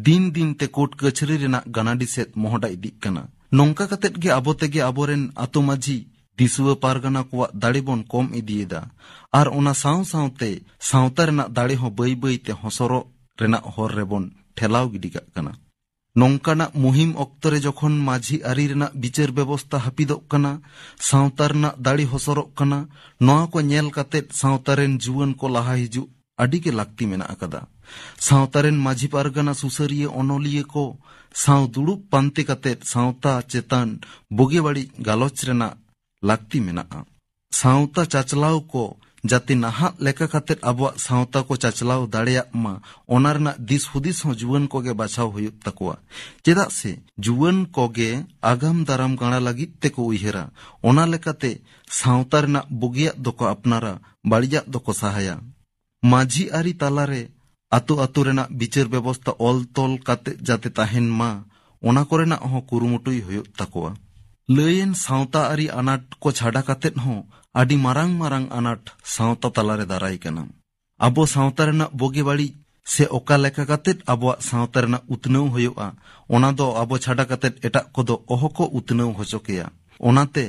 ᱫᱤᱱ ᱫᱤᱱ ᱛᱮ ᱠᱳᱨᱴ ᱠᱟᱹᱪᱷᱟᱹᱨᱤ ᱨᱮᱱᱟᱜ ᱜᱟᱱᱟᱰᱤ ᱥᱮᱫ ᱢᱚᱦᱰᱟ ᱤᱫᱤᱜ ᱠᱟᱱᱟ᱾ ᱱᱚᱝᱠᱟ ᱠᱟᱛᱮᱫ ᱜᱮ ᱟᱵᱚ ᱛᱮᱜᱮ ᱟᱵᱚᱨᱮᱱ ᱟᱛᱳ ᱢᱟᱹᱡᱷᱤ, ᱫᱤᱥᱩᱣᱟᱹ ᱯᱟᱨᱜᱟᱱᱟ ᱠᱚᱣᱟᱜ ᱫᱟᱲᱮ ᱵᱚᱱ ᱠᱚᱢ ᱤᱫᱤᱭᱮᱫᱟ᱾ ᱟᱨ ᱚᱱᱟ ᱥᱟᱶ ᱥᱟᱶᱛᱮ ᱥᱟᱶᱛᱟ ᱨᱮᱱᱟᱜ ᱫᱟᱲᱮ ᱦᱚᱸ ᱵᱟᱹᱭ ᱵᱟᱹᱭ ᱛᱮ ᱦᱚᱸᱥᱚᱨᱚᱜ ᱨᱮᱱᱟᱜ ᱦᱚᱨ ᱨᱮᱵᱚᱱ ᱴᱷᱮᱞᱟᱣ ᱜᱤᱰᱤ ᱠᱟᱜ ᱠᱟᱱᱟ᱾ ᱱᱚᱝᱠᱟᱱᱟᱜ ᱢᱩᱦᱤᱢ ᱚᱠᱛᱚ ᱨᱮ ᱡᱚᱠᱷᱚᱱ ᱢᱟᱹᱡᱷᱤ ᱟᱹᱨᱤ ᱨᱮᱱᱟᱜ ᱵᱤᱪᱟᱹᱨ ᱵᱮᱵᱚᱥᱛᱟ ᱦᱟᱹᱯᱤᱫᱚᱜ ᱠᱟᱱᱟ, ᱥᱟᱶᱛᱟ ᱨᱮᱱᱟᱜ ᱫᱟᱲᱮ ᱦᱚᱸᱥᱚᱨᱚᱜ ᱠᱟᱱᱟ, ᱱᱚᱣᱟ ᱠᱚ ᱧᱮᱞ ᱠᱟᱛᱮᱫ ᱥᱟᱶᱛᱟ ᱨᱮᱱ ᱡᱩᱣᱟᱹᱱ ᱠᱚ ᱞᱟᱦᱟ ᱦᱤᱡᱩᱜ ᱟᱹᱰᱤ ᱜᱮ ᱞᱟᱹᱠᱛᱤ ᱢᱮᱱᱟᱜ ᱟᱠᱟᱫᱟ᱾ ᱥᱟᱶᱛᱟ ᱨᱮᱱ ᱢᱟᱹᱡᱷᱤ ᱯᱟᱨᱜᱟᱱᱟ, ᱥᱩᱥᱟᱹᱨᱤᱭᱟᱹ, ᱚᱱᱚᱞᱤᱭᱟᱹ ᱠᱚ ᱥᱟᱶ ᱫᱩᱲᱩᱵ ᱯᱟᱱᱛᱮ ᱠᱟᱛᱮᱫ ᱥᱟᱶᱛᱟ ᱪᱮᱛᱟᱱ ᱵᱩᱜᱤ ᱵᱟᱹᱲᱤᱡ ᱜᱟᱞᱚᱪ ᱨᱮᱱᱟᱜ ᱞᱟᱹᱠᱛᱤ ᱢᱮᱱᱟᱜᱼᱟ᱾ ᱥᱟᱶᱛᱟ ᱪᱟᱪᱞᱟᱣ ᱠᱚ ᱡᱟᱛᱮ ᱱᱟᱦᱟᱜ ᱞᱮᱠᱟ ᱠᱟᱛᱮᱫ ᱟᱵᱚᱣᱟᱜ ᱥᱟᱶᱛᱟ ᱠᱚ ᱪᱟᱪᱞᱟᱣ ᱫᱟᱲᱮᱭᱟᱜ ᱢᱟ, ᱚᱱᱟ ᱨᱮᱱᱟᱜ ᱫᱤᱥ ᱦᱩᱫᱤᱥ ᱦᱚᱸ ᱡᱩᱣᱟᱹᱱ ᱠᱚᱜᱮ ᱵᱟᱪᱷᱟᱣ ᱦᱩᱭᱩᱜ ᱛᱟᱠᱚᱣᱟ᱾ ᱪᱮᱫᱟᱜ ᱥᱮ ᱡᱩᱣᱟᱹᱱ ᱠᱚᱜᱮ ᱟᱜᱟᱢ ᱫᱟᱨᱟᱢ ᱜᱟᱬᱟ ᱞᱟᱹᱜᱤᱫ ᱛᱮᱠᱚ ᱩᱭᱦᱟᱹᱨᱟ᱾ ᱚᱱᱟ ᱞᱮᱠᱟᱛᱮ ᱥᱟᱶᱛᱟ ᱨᱮᱱᱟᱜ ᱵᱩᱜᱤᱭᱟᱜ ᱫᱚᱠᱚ ᱟᱯᱱᱟᱨᱟ, ᱵᱟᱹᱲᱤᱡᱟᱜ ᱫᱚᱠᱚ ᱥᱟᱦᱟᱭᱟ᱾ ᱢᱟᱹᱡᱷᱤ ᱟᱹᱨᱤ ᱛᱟᱞᱟᱨᱮ ᱟᱛᱳ ᱟᱛᱳ ᱨᱮᱱᱟᱜ ᱵᱤᱪᱟᱹᱨ ᱵᱮᱵᱚᱥᱛᱟ ᱚᱞ ᱛᱚᱞ ᱠᱟᱛᱮ ᱡᱟᱛᱮ ᱛᱟᱦᱮᱱ ᱢᱟ, ᱚᱱᱟ ᱠᱚᱨᱮᱱᱟᱜ ᱦᱚᱸ ᱠᱩᱨᱩᱢᱩᱴᱩᱭ ᱦᱩᱭᱩᱜ ᱛᱟᱠᱚᱣᱟ᱾ ᱞᱟᱹᱭᱮᱱ ᱥᱟᱶᱛᱟ ᱟᱹᱨᱤ ᱟᱱᱟᱴ ᱠᱚ ᱪᱷᱟᱰᱟ ᱠᱟᱛᱮᱫ ᱦᱚᱸ ᱟᱹᱰᱤ ᱢᱟᱨᱟᱝ ᱢᱟᱨᱟᱝ ᱟᱱᱟᱴ ᱥᱟᱶᱛᱟ ᱛᱟᱞᱟᱨᱮ ᱫᱟᱨᱟᱭ ᱠᱟᱱᱟ᱾ ᱟᱵᱚ ᱥᱟᱶᱛᱟ ᱨᱮᱱᱟᱜ ᱵᱩᱜᱤ ᱵᱟᱹᱲᱤᱡ ᱥᱮ ᱚᱠᱟ ᱞᱮᱠᱟ ᱠᱟᱛᱮᱫ ᱟᱵᱚᱣᱟᱜ ᱥᱟᱶᱛᱟ ᱨᱮᱱᱟᱜ ᱩᱛᱱᱟᱹᱣ ᱦᱩᱭᱩᱜᱼᱟ, ᱚᱱᱟ ᱫᱚ ᱟᱵᱚ ᱪᱷᱟᱰᱟ ᱠᱟᱛᱮᱫ ᱮᱴᱟᱜ ᱠᱚᱫᱚ ᱚᱦᱚ ᱠᱚ ᱩᱛᱱᱟᱹᱣ ᱦᱚᱪᱚ ᱠᱮᱭᱟ᱾ ᱚᱱᱟᱛᱮ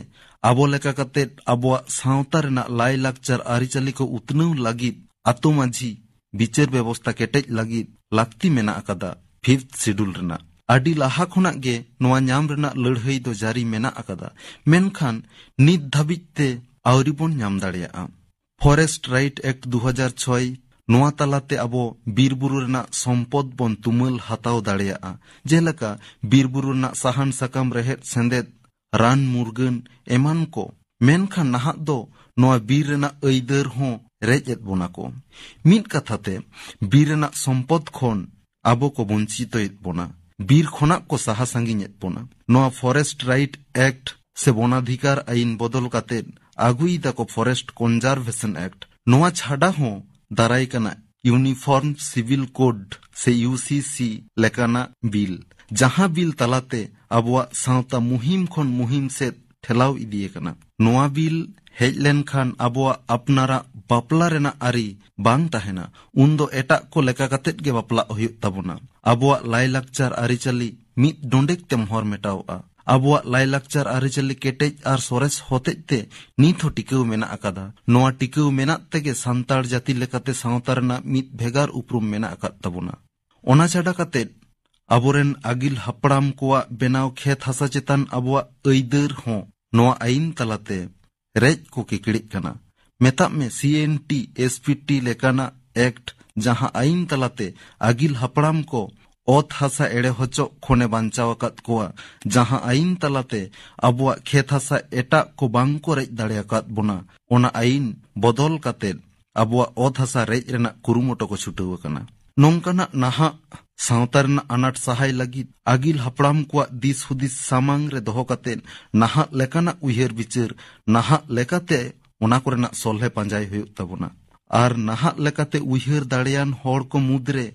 ᱟᱵᱚ ᱞᱮᱠᱟ ᱠᱟᱛᱮᱫ ᱟᱵᱚᱣᱟᱜ ᱥᱟᱶᱛᱟ ᱨᱮᱱᱟᱜ ᱞᱟᱭᱼᱞᱟᱠᱪᱟᱨ ᱟᱹᱨᱤᱪᱟᱹᱞᱤ ᱠᱚ ᱩᱛᱱᱟᱹᱣ ᱞᱟᱹᱜᱤᱫ ᱟᱛᱳ ᱢᱟᱹᱡᱷᱤ ᱵᱤᱪᱟᱹᱨ ᱵᱮᱵᱚᱥᱛᱟ ᱠᱮᱴᱮᱡ ᱞᱟᱹᱜᱤᱫ ᱞᱟᱹᱠᱛᱤ ᱢᱮᱱᱟᱜ ᱟᱠᱟᱫᱟ᱾ ᱯᱷᱤᱯᱛᱷ ᱥᱤᱰᱩᱞ ᱨᱮᱱᱟᱜ ᱟᱹᱰᱤ ᱞᱟᱦᱟ ᱠᱷᱚᱱᱟᱜ ᱜᱮ ᱱᱚᱣᱟ ᱧᱟᱢ ᱨᱮᱱᱟᱜ ᱞᱟᱹᱲᱦᱟᱹᱭ ᱫᱚ ᱡᱟᱹᱨᱤ ᱢᱮᱱᱟᱜ ᱟᱠᱟᱫᱟ, ᱢᱮᱱᱠᱷᱟᱱ ᱱᱤᱛ ᱫᱷᱟᱹᱵᱤᱡ ᱛᱮ ᱟᱹᱣᱨᱤ ᱵᱚᱱ ᱧᱟᱢ ᱫᱟᱲᱮᱭᱟᱜᱼᱟ᱾ ᱯᱷᱚᱨᱮᱥᱴ ᱨᱟᱭᱤᱴ ᱮᱠᱴ ᱫᱩ ᱦᱟᱡᱟᱨ ᱪᱷᱚᱭ, ᱱᱚᱣᱟ ᱛᱟᱞᱟᱛᱮ ᱟᱵᱚ ᱵᱤᱨ ᱵᱩᱨᱩ ᱨᱮᱱᱟᱜ ᱥᱚᱢᱯᱚᱫ ᱵᱚᱱ ᱛᱩᱢᱟᱹᱞ ᱦᱟᱛᱟᱣ ᱫᱟᱲᱮᱭᱟᱜᱼᱟ, ᱡᱮᱞᱮᱠᱟ ᱵᱤᱨ ᱵᱩᱨᱩ ᱨᱮᱱᱟᱜ ᱥᱟᱦᱟᱱ ᱥᱟᱠᱟᱢ, ᱨᱮᱦᱮᱫ ᱥᱮᱸᱫᱮᱫ, ᱨᱟᱱ ᱢᱩᱨᱜᱟᱹᱱ ᱮᱢᱟᱱ ᱠᱚ᱾ ᱢᱮᱱᱠᱷᱟᱱ ᱱᱟᱦᱟᱜ ᱫᱚ ᱱᱚᱣᱟ ᱵᱤᱨ ᱨᱮᱱᱟᱜ ᱟᱹᱭᱫᱟᱹᱨ ᱦᱚᱸ ᱨᱮᱡ ᱮᱫ ᱵᱚᱱᱟ ᱠᱚ᱾ ᱢᱤᱫ ᱠᱟᱛᱷᱟ ᱛᱮ, ᱵᱤᱨ ᱨᱮᱱᱟᱜ ᱥᱚᱢᱯᱚᱫ ᱠᱷᱚᱱ ᱟᱵᱚ ᱠᱚ ᱵᱚᱧᱪᱤᱛᱚᱭᱮᱫ ᱵᱚᱱᱟ, ᱵᱤᱨ ᱠᱷᱚᱱᱟᱜ ᱠᱚ ᱥᱟᱦᱟ ᱥᱟᱺᱜᱤᱧᱮᱫ ᱵᱚᱱᱟ᱾ ᱱᱚᱣᱟ ᱯᱷᱚᱨᱮᱥᱴ ᱨᱟᱭᱤᱴ ᱮᱠᱴ ᱥᱮ ᱵᱚᱱᱟᱫᱷᱤᱠᱟᱨ ᱟᱹᱭᱤᱱ ᱵᱚᱫᱚᱞ ᱠᱟᱛᱮ ᱟᱹᱜᱩᱭᱮᱫᱟ ᱠᱚ ᱯᱷᱚᱨᱮᱥᱴ ᱠᱚᱱᱡᱟᱨᱵᱷᱮᱥᱚᱱ ᱮᱠᱴ᱾ ᱱᱚᱣᱟ ᱪᱷᱟᱰᱟ ᱦᱚᱸ ᱫᱟᱨᱟᱭ ᱠᱟᱱᱟ ᱤᱭᱩᱱᱤᱯᱷᱚᱨᱢ ᱥᱤᱵᱤᱞ ᱠᱳᱰ ᱥᱮ ᱤᱭᱩ ᱥᱤ ᱥᱤ ᱞᱮᱠᱟᱱᱟᱜ ᱵᱤᱞ, ᱡᱟᱦᱟᱸ ᱵᱤᱞ ᱛᱟᱞᱟᱛᱮ ᱟᱵᱚᱣᱟᱜ ᱥᱟᱶᱛᱟ ᱢᱩᱦᱤᱢ ᱠᱷᱚᱱ ᱢᱩᱦᱤᱢ ᱥᱮᱫ ᱴᱷᱮᱞᱟᱣ ᱤᱫᱤ ᱟᱠᱟᱱᱟ᱾ ᱱᱚᱣᱟ ᱵᱤᱞ ᱦᱮᱡ ᱞᱮᱱᱠᱷᱟᱱ ᱟᱵᱚᱣᱟᱜ ᱟᱯᱱᱟᱨᱟᱜ ᱵᱟᱯᱞᱟ ᱨᱮᱱᱟᱜ ᱟᱹᱨᱤ ᱵᱟᱝ ᱛᱟᱦᱮᱱᱟ, ᱩᱱᱫᱚ ᱮᱴᱟᱜ ᱠᱚ ᱞᱮᱠᱟ ᱠᱟᱛᱮᱫ ᱜᱮ ᱵᱟᱯᱞᱟᱜ ᱦᱩᱭᱩᱜ ᱛᱟᱵᱚᱱᱟ᱾ ᱟᱵᱚᱣᱟᱜ ᱞᱟᱭᱞᱟᱠᱪᱟᱨ ᱟᱹᱨᱤᱪᱟᱹᱞᱤ ᱢᱤᱫ ᱰᱚᱸᱰᱮᱠ ᱛᱮ ᱢᱚᱦᱚᱨ ᱢᱮᱴᱟᱣᱚᱜᱼᱟ᱾ ᱟᱵᱚᱣᱟᱜ ᱞᱟᱭᱞᱟᱠᱪᱟᱨ ᱟᱹᱨᱤᱪᱟᱹᱞᱤ ᱠᱮᱴᱮᱡ ᱟᱨ ᱥᱚᱨᱮᱥ ᱦᱚᱛᱮᱡ ᱛᱮ ᱱᱤᱛ ᱦᱚᱸ ᱴᱤᱠᱟᱹᱣ ᱢᱮᱱᱟᱜ ᱟᱠᱟᱫᱟ᱾ ᱱᱚᱣᱟ ᱴᱤᱠᱟᱹᱣ ᱢᱮᱱᱟᱜ ᱛᱮᱜᱮ ᱥᱟᱱᱛᱟᱲ ᱡᱟᱹᱛᱤ ᱞᱮᱠᱟᱛᱮ ᱥᱟᱶᱛᱟ ᱨᱮᱱᱟᱜ ᱢᱤᱫ ᱵᱷᱮᱜᱟᱨ ᱩᱯᱨᱩᱢ ᱢᱮᱱᱟᱜ ᱟᱠᱟᱫ ᱛᱟᱵᱚᱱᱟ᱾ ᱚᱱᱟ ᱪᱷᱟᱰᱟ ᱠᱟᱛᱮ ᱟᱵᱚᱨᱮᱱ ᱟᱹᱜᱤᱞ ᱦᱟᱯᱲᱟᱢ ᱠᱚᱣᱟᱜ ᱵᱮᱱᱟᱣ ᱠᱷᱮᱛ ᱦᱟᱥᱟ ᱪᱮᱛᱟᱱ ᱟᱵᱚᱣᱟᱜ ᱟᱹᱭᱫᱟᱹᱨ ᱦᱚᱸ ᱱᱚᱣᱟ ᱟᱹᱭᱤᱱ ᱛᱟᱞᱟᱛᱮ ᱨᱮᱡ ᱠᱚ ᱠᱮᱠᱲᱮᱜ ᱠᱟᱱᱟ᱾ ᱢᱮᱛᱟᱜ ᱢᱮ C N T, S P T ᱞᱮᱠᱟᱱᱟᱜ ᱮᱠᱴ, ᱡᱟᱦᱟᱸ ᱟᱹᱭᱤᱱ ᱛᱟᱞᱟᱛᱮ ᱟᱹᱜᱤᱞ ᱦᱟᱯᱲᱟᱢ ᱠᱚ ᱚᱛ ᱦᱟᱥᱟ ᱮᱲᱮ ᱦᱚᱪᱚᱜ ᱠᱷᱚᱱᱮ ᱵᱟᱧᱪᱟᱣ ᱟᱠᱟᱫ ᱠᱚᱣᱟ, ᱡᱟᱦᱟᱸ ᱟᱹᱭᱤᱱ ᱛᱟᱞᱟᱛᱮ ᱟᱵᱚᱣᱟᱜ ᱠᱷᱮᱛ ᱦᱟᱥᱟ ᱮᱴᱟᱜ ᱠᱚ ᱵᱟᱝ ᱠᱚ ᱨᱮᱡ ᱫᱟᱲᱮ ᱟᱠᱟᱫ ᱵᱚᱱᱟ, ᱚᱱᱟ ᱟᱹᱭᱤᱱ ᱵᱚᱫᱚᱞ ᱠᱟᱛᱮ ᱟᱵᱚᱣᱟᱜ ᱚᱛ ᱦᱟᱥᱟ ᱨᱮᱡ ᱨᱮᱱᱟᱜ ᱠᱩᱨᱩᱢᱩᱴᱩ ᱠᱚ ᱪᱷᱩᱴᱟᱹᱣ ᱟᱠᱟᱱᱟ᱾ ᱱᱚᱝᱠᱟᱱᱟᱜ ᱱᱟᱦᱟᱜ ᱥᱟᱶᱛᱟ ᱨᱮᱱᱟᱜ ᱟᱱᱟᱴ ᱥᱟᱦᱟᱭ ᱞᱟᱹᱜᱤᱫ ᱟᱹᱜᱤᱞ ᱦᱟᱯᱲᱟᱢ ᱠᱚᱣᱟᱜ ᱫᱤᱥ ᱦᱩᱫᱤᱥ ᱥᱟᱢᱟᱝ ᱨᱮ ᱫᱚᱦᱚ ᱠᱟᱛᱮ ᱱᱟᱦᱟᱜ ᱞᱮᱠᱟᱱᱟᱜ ᱩᱭᱦᱟᱹᱨ ᱵᱤᱪᱟᱹᱨ, ᱱᱟᱦᱟᱜ ᱞᱮᱠᱟᱛᱮ ᱚᱱᱟ ᱠᱚᱨᱮᱱᱟᱜ ᱥᱚᱞᱦᱮ ᱯᱟᱸᱡᱟᱭ ᱦᱩᱭᱩᱜ ᱛᱟᱵᱚᱱᱟ᱾ ᱟᱨ ᱱᱟᱦᱟᱜ ᱞᱮᱠᱟᱛᱮ ᱩᱭᱦᱟᱹᱨ ᱫᱟᱲᱮᱭᱟᱱ ᱦᱚᱲ ᱠᱚ ᱢᱩᱫᱽᱨᱮ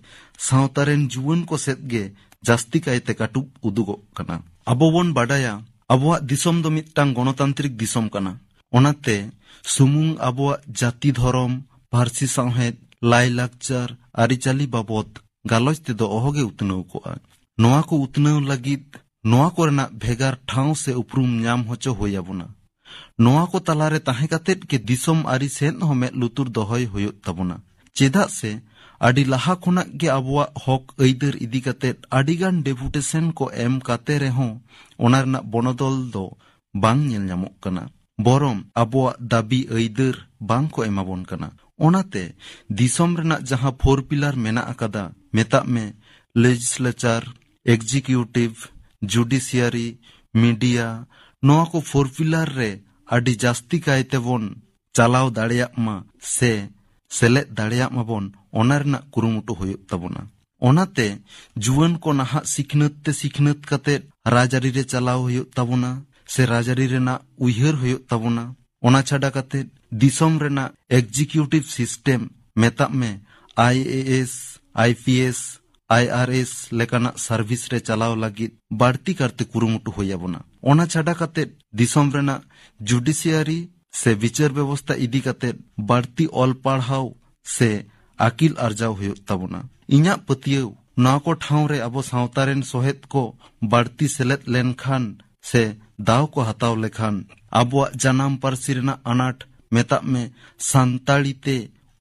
ᱥᱟᱶᱛᱟ ᱨᱮᱱ ᱡᱩᱣᱟᱹᱱ ᱠᱚ ᱥᱮᱫ ᱜᱮ ᱡᱟᱹᱥᱛᱤ ᱠᱟᱭᱛᱮ ᱠᱟᱹᱴᱩᱵ ᱩᱫᱩᱜᱚᱜ ᱠᱟᱱᱟ᱾ ᱟᱵᱚ ᱵᱚᱱ ᱵᱟᱰᱟᱭᱟ, ᱟᱵᱚᱣᱟᱜ ᱫᱤᱥᱚᱢ ᱫᱚ ᱢᱤᱫᱴᱟᱝ ᱜᱚᱱᱚᱛᱟᱱᱛᱨᱤᱠ ᱫᱤᱥᱚᱢ ᱠᱟᱱᱟ᱾ ᱚᱱᱟᱛᱮ ᱥᱩᱢᱩᱝ ᱟᱵᱚᱣᱟᱜ ᱡᱟᱹᱛᱤ ᱫᱷᱚᱨᱚᱢ, ᱯᱟᱹᱨᱥᱤ ᱥᱟᱶᱦᱮᱫ, ᱞᱟᱭᱼᱞᱟᱠᱪᱟᱨ, ᱟᱹᱨᱤᱪᱟᱹᱞᱤ ᱵᱟᱵᱚᱫ ᱜᱟᱞᱚᱪ ᱛᱮᱫᱚ ᱚᱦᱚᱜᱮ ᱩᱛᱱᱟᱹᱣ ᱠᱚᱜᱼᱟ᱾ ᱱᱚᱣᱟ ᱠᱚ ᱩᱛᱱᱟᱹᱣ ᱞᱟᱹᱜᱤᱫ ᱱᱚᱣᱟ ᱠᱚᱨᱮᱱᱟᱜ ᱵᱷᱮᱜᱟᱨ ᱴᱷᱟᱶ ᱥᱮ ᱩᱯᱨᱩᱢ ᱧᱟᱢ ᱦᱚᱪᱚ ᱦᱩᱭ ᱟᱵᱚᱱᱟ᱾ ᱱᱚᱣᱟ ᱠᱚ ᱛᱟᱞᱟᱨᱮ ᱛᱟᱦᱮᱸ ᱠᱟᱛᱮᱫ ᱜᱮ ᱫᱤᱥᱚᱢ ᱟᱹᱨᱤ ᱥᱮᱫ ᱦᱚᱸ ᱢᱮᱫ ᱞᱩᱛᱩᱨ ᱫᱚᱦᱚᱭ ᱦᱩᱭᱩᱜ ᱛᱟᱵᱚᱱᱟ᱾ ᱪᱮᱫᱟᱜ ᱥᱮ ᱟᱹᱰᱤ ᱞᱟᱦᱟ ᱠᱷᱚᱱᱟᱜ ᱜᱮ ᱟᱵᱚᱣᱟᱜ ᱦᱚᱠ ᱟᱹᱭᱫᱟᱹᱨ ᱤᱫᱤ ᱠᱟᱛᱮᱫ ᱟᱹᱰᱤᱜᱟᱱ ᱰᱮᱯᱩᱴᱮᱥᱚᱱ ᱠᱚ ᱮᱢ ᱠᱟᱛᱮ ᱨᱮᱦᱚᱸ ᱚᱱᱟ ᱨᱮᱱᱟᱜ ᱵᱚᱱᱚᱫᱚᱞ ᱫᱚ ᱵᱟᱝ ᱧᱮᱞ ᱧᱟᱢᱚᱜ ᱠᱟᱱᱟ᱾ ᱵᱚᱨᱚᱝ ᱟᱵᱚᱣᱟᱜ ᱫᱟᱹᱵᱤ ᱟᱹᱭᱫᱟᱹᱨ ᱵᱟᱝ ᱠᱚ ᱮᱢᱟᱵᱚᱱ ᱠᱟᱱᱟ᱾ ᱚᱱᱟᱛᱮ ᱫᱤᱥᱚᱢ ᱨᱮᱱᱟᱜ ᱡᱟᱦᱟᱸ ᱯᱷᱳᱨ ᱯᱤᱞᱟᱨ ᱢᱮᱱᱟᱜ ᱟᱠᱟᱫᱟ, ᱢᱮᱛᱟᱜ ᱢᱮ ᱞᱮᱡᱤᱥᱞᱮᱪᱟᱨ, ᱮᱠᱡᱤᱠᱤᱭᱩᱴᱤᱵᱷ, ᱡᱩᱰᱤᱥᱤᱭᱟᱨᱤ, ᱢᱤᱰᱤᱭᱟ, ᱱᱚᱣᱟ ᱠᱚ ᱯᱷᱳᱨ ᱯᱤᱞᱟᱨ ᱨᱮ ᱟᱹᱰᱤ ᱡᱟᱹᱥᱛᱤ ᱠᱟᱭ ᱛᱮᱵᱚᱱ ᱪᱟᱞᱟᱣ ᱫᱟᱲᱮᱭᱟᱜ ᱢᱟ ᱥᱮ ᱥᱮᱞᱮᱫ ᱫᱟᱲᱮᱭᱟᱜ ᱢᱟᱵᱚᱱ, ᱚᱱᱟ ᱨᱮᱱᱟᱜ ᱠᱩᱨᱩᱢᱩᱴᱩ ᱦᱩᱭᱩᱜ ᱛᱟᱵᱚᱱᱟ᱾ ᱚᱱᱟᱛᱮ ᱡᱩᱣᱟᱹᱱ ᱠᱚ ᱱᱟᱦᱟᱜ ᱥᱤᱠᱷᱱᱟᱹᱛ ᱛᱮ ᱥᱤᱠᱷᱱᱟᱹᱛ ᱠᱟᱛᱮ ᱨᱟᱡᱽᱟᱹᱨᱤ ᱨᱮ ᱪᱟᱞᱟᱣ ᱦᱩᱭᱩᱜ ᱛᱟᱵᱚᱱᱟ ᱥᱮ ᱨᱟᱡᱽᱟᱹᱨᱤ ᱨᱮᱱᱟᱜ ᱩᱭᱦᱟᱹᱨ ᱦᱩᱭᱩᱜ ᱛᱟᱵᱚᱱᱟ᱾ ᱚᱱᱟ ᱪᱷᱟᱰᱟ ᱠᱟᱛᱮ ᱫᱤᱥᱚᱢ ᱨᱮᱱᱟᱜ ᱮᱠᱡᱤᱠᱤᱭᱩᱴᱤᱵᱷ ᱥᱤᱥᱴᱮᱢ, ᱢᱮᱛᱟᱜ ᱢᱮ I A S, I P S, I R S ᱞᱮᱠᱟᱱᱟᱜ ᱥᱟᱨᱵᱷᱤᱥ ᱨᱮ ᱪᱟᱞᱟᱣ ᱞᱟᱹᱜᱤᱫ ᱵᱟᱹᱲᱛᱤ ᱠᱟᱨᱛᱮ ᱠᱩᱨᱩᱢᱩᱴᱩ ᱦᱩᱭ ᱟᱵᱚᱱᱟ᱾ ᱚᱱᱟ ᱪᱷᱟᱰᱟ ᱠᱟᱛᱮ ᱫᱤᱥᱚᱢ ᱨᱮᱱᱟᱜ ᱡᱩᱰᱤᱥᱤᱭᱟᱨᱤ ᱥᱮ ᱵᱤᱪᱟᱹᱨ ᱵᱮᱵᱚᱥᱛᱷᱟ ᱤᱫᱤ ᱠᱟᱛᱮ ᱵᱟᱹᱲᱛᱤ ᱚᱞ ᱯᱟᱲᱦᱟᱣ ᱥᱮ ᱟᱹᱠᱤᱞ ᱟᱨᱡᱟᱣ ᱦᱩᱭᱩᱜ ᱛᱟᱵᱚᱱᱟ᱾ ᱤᱧᱟᱹᱜ ᱯᱟᱹᱛᱭᱟᱹᱣ ᱱᱚᱣᱟ ᱠᱚ ᱴᱷᱟᱶ ᱨᱮ ᱟᱵᱚ ᱥᱟᱶᱛᱟ ᱨᱮᱱ ᱥᱚᱦᱮᱫ ᱠᱚ ᱵᱟᱹᱲᱛᱤ ᱥᱮᱞᱮᱫ ᱞᱮᱱᱠᱷᱟᱱ ᱥᱮ ᱫᱟᱣ ᱠᱚ ᱦᱟᱛᱟᱣ ᱞᱮᱠᱷᱟᱱ, ᱟᱵᱚᱣᱟᱜ ᱡᱟᱱᱟᱢ ᱯᱟᱹᱨᱥᱤ ᱨᱮᱱᱟᱜ ᱟᱱᱟᱴ, ᱢᱮᱛᱟᱜ ᱢᱮ, ᱥᱟᱱᱛᱟᱲᱤ ᱛᱮ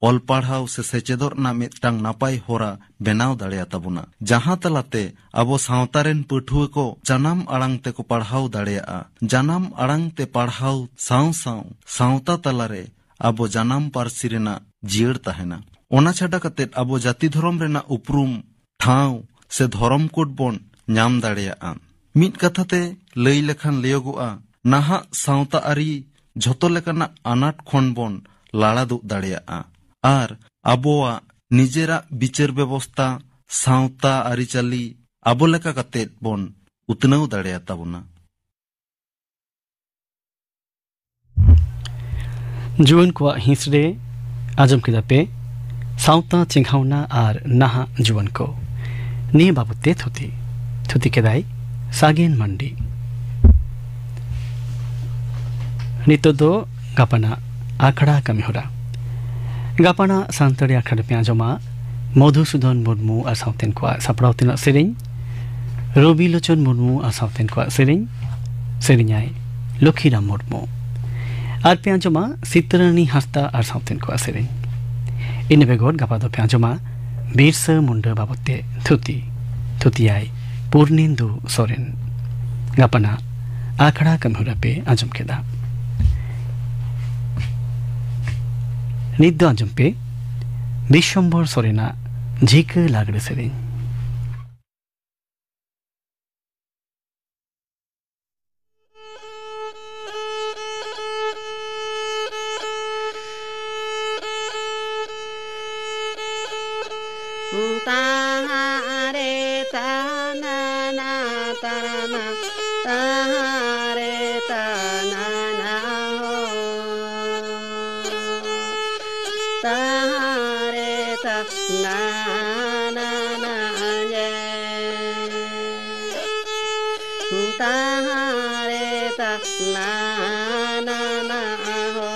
ᱚᱞ ᱯᱟᱲᱦᱟᱣ ᱥᱮ ᱥᱮᱪᱮᱫᱚᱜ ᱨᱮᱱᱟᱜ ᱢᱤᱫᱴᱟᱝ ᱱᱟᱯᱟᱭ ᱦᱚᱨᱟ ᱵᱮᱱᱟᱣ ᱫᱟᱲᱮᱭᱟ ᱛᱟᱵᱚᱱᱟ, ᱡᱟᱦᱟᱸ ᱛᱟᱞᱟᱛᱮ ᱟᱵᱚ ᱥᱟᱶᱛᱟ ᱨᱮᱱ ᱯᱟᱹᱴᱷᱩᱣᱟᱹ ᱠᱚ ᱡᱟᱱᱟᱢ ᱟᱲᱟᱝ ᱛᱮᱠᱚ ᱯᱟᱲᱦᱟᱣ ᱫᱟᱲᱮᱭᱟᱜᱼᱟ᱾ ᱡᱟᱱᱟᱢ ᱟᱲᱟᱝ ᱛᱮ ᱯᱟᱲᱦᱟᱣ ᱥᱟᱶ ᱥᱟᱶ ᱥᱟᱶᱛᱟ ᱛᱟᱞᱟᱨᱮ ᱟᱵᱚ ᱡᱟᱱᱟᱢ ᱯᱟᱹᱨᱥᱤ ᱨᱮᱱᱟᱜ ᱡᱤᱭᱟᱹᱲ ᱛᱟᱦᱮᱱᱟ᱾ ᱚᱱᱟ ᱪᱷᱟᱰᱟ ᱠᱟᱛᱮ ᱟᱵᱚ ᱡᱟᱹᱛᱤ ᱫᱷᱚᱨᱚᱢ ᱨᱮᱱᱟᱜ ᱩᱯᱨᱩᱢ ᱴᱷᱟᱶ ᱥᱮ ᱫᱷᱚᱨᱚᱢ ᱠᱳᱰ ᱵᱚᱱ ᱧᱟᱢ ᱫᱟᱲᱮᱭᱟᱜᱼᱟ᱾ ᱢᱤᱫ ᱠᱟᱛᱷᱟ ᱛᱮ ᱞᱟᱹᱭ ᱞᱮᱠᱷᱟᱱ ᱞᱟᱹᱭᱚᱜᱚᱜᱼᱟ, ᱱᱟᱦᱟᱜ ᱥᱟᱶᱛᱟ ᱟᱹᱨᱤ ᱡᱷᱚᱛᱚ ᱞᱮᱠᱟᱱᱟᱜ ᱟᱱᱟᱴ ᱠᱷᱚᱱ ᱵᱚᱱ ᱞᱟᱲᱟ ᱫᱩᱜ ᱫᱟᱲᱮᱭᱟᱜᱼᱟ ᱟᱨ ᱟᱵᱚᱣᱟᱜ ᱱᱤᱡᱮᱨᱟᱜ ᱵᱤᱪᱟᱹᱨ ᱵᱮᱵᱚᱥᱛᱟ, ᱥᱟᱶᱛᱟ ᱟᱹᱨᱤᱪᱟᱹᱞᱤ ᱟᱵᱚ ᱞᱮᱠᱟ ᱠᱟᱛᱮ ᱵᱚᱱ ᱩᱛᱱᱟᱹᱣ ᱫᱟᱲᱮᱭᱟᱛᱟᱵᱚᱱᱟ᱾ ᱡᱩᱣᱟᱹᱱ ᱠᱚᱣᱟᱜ ᱦᱤᱸᱥ ᱨᱮ ᱟᱸᱡᱚᱢ ᱠᱮᱫᱟ ᱯᱮ ᱥᱟᱶᱛᱟ ᱪᱮᱸᱜᱷᱟᱣᱱᱟ ᱟᱨ ᱱᱟᱦᱟᱜ ᱡᱩᱣᱟᱹᱱ ᱠᱚ᱾ ᱱᱤᱭᱟᱹ ᱵᱟᱵᱚᱛ ᱛᱮ ᱛᱷᱩᱛᱤ, ᱛᱷᱩᱛᱤ ᱠᱮᱫᱟᱭ ᱥᱟᱜᱮᱱ ᱢᱟᱱᱰᱤ᱾ ᱱᱤᱛᱚᱜ ᱫᱚ ᱜᱟᱯᱟᱱᱟᱜ ᱟᱠᱷᱲᱟ ᱠᱟᱹᱢᱤᱦᱚᱨᱟ᱾ ᱜᱟᱯᱟᱱᱟᱜ ᱥᱟᱱᱛᱟᱲᱤ ᱟᱠᱷᱲᱟ ᱨᱮᱯᱮ ᱟᱸᱡᱚᱢᱟ ᱢᱚᱫᱷᱩᱥᱩᱫᱚᱱ ᱢᱩᱨᱢᱩ ᱟᱨ ᱥᱟᱶᱛᱮᱱ ᱠᱚᱣᱟᱜ ᱥᱟᱯᱲᱟᱣ ᱛᱮᱱᱟᱜ ᱥᱮᱨᱮᱧ, ᱨᱚᱵᱤᱞᱳᱪᱚᱱ ᱢᱩᱨᱢᱩ ᱟᱨ ᱥᱟᱶᱛᱮᱱ ᱠᱚᱣᱟᱜ ᱥᱮᱨᱮᱧ, ᱥᱮᱨᱮᱧᱟᱭ ᱞᱚᱠᱷᱤᱨᱟᱢ ᱢᱩᱨᱢᱩ᱾ ᱟᱨ ᱯᱮ ᱟᱸᱡᱚᱢᱟ ᱥᱤᱛᱨᱟᱹᱱᱤ ᱦᱟᱸᱥᱫᱟ ᱟᱨ ᱥᱟᱶᱛᱮᱱ ᱠᱚᱣᱟᱜ ᱥᱮᱨᱮᱧ᱾ ᱤᱱᱟᱹ ᱵᱮᱜᱚᱨ ᱜᱟᱯᱟ ᱫᱚᱯᱮ ᱟᱸᱡᱚᱢᱟ ᱵᱤᱨᱥᱟᱹ ᱢᱩᱱᱰᱟᱹ ᱵᱟᱵᱚᱛ ᱛᱮ ᱛᱷᱩᱛᱤ᱾ ᱛᱷᱩᱛᱤᱭᱟᱭ ᱯᱩᱨᱱᱮᱱᱫᱩ ᱥᱚᱨᱮᱱ᱾ ᱜᱟᱯᱟᱱᱟᱜ ᱟᱠᱷᱲᱟ ᱠᱟᱹᱢᱤᱦᱚᱨᱟ ᱯᱮ ᱟᱸᱡᱚᱢ ᱠᱮᱫᱟ᱾ ᱱᱤᱛ ᱫᱚ ᱟᱸᱡᱚᱢ ᱯᱮ ᱵᱤᱥᱥᱚᱢᱵᱚᱨ ᱥᱚᱨᱮᱱᱟᱜ ᱡᱷᱤᱠᱟᱹ ᱞᱟᱜᱽᱲᱮ ᱥᱮᱨᱮᱧ᱾ ᱛᱟᱦᱟᱨᱮ ᱛᱟᱱᱟᱱᱟ ᱛᱟᱨᱟᱱᱟ, ᱛᱟᱦᱟᱨᱮ ᱛᱟᱱᱟᱱᱟ ᱦᱳ᱾ ᱛᱟᱦᱟᱨᱮ ᱛᱟᱱᱟᱱᱟ ᱡᱮ᱾ ᱛᱟᱦᱟᱨᱮ ᱛᱟᱱᱟᱱᱟ ᱦᱳ᱾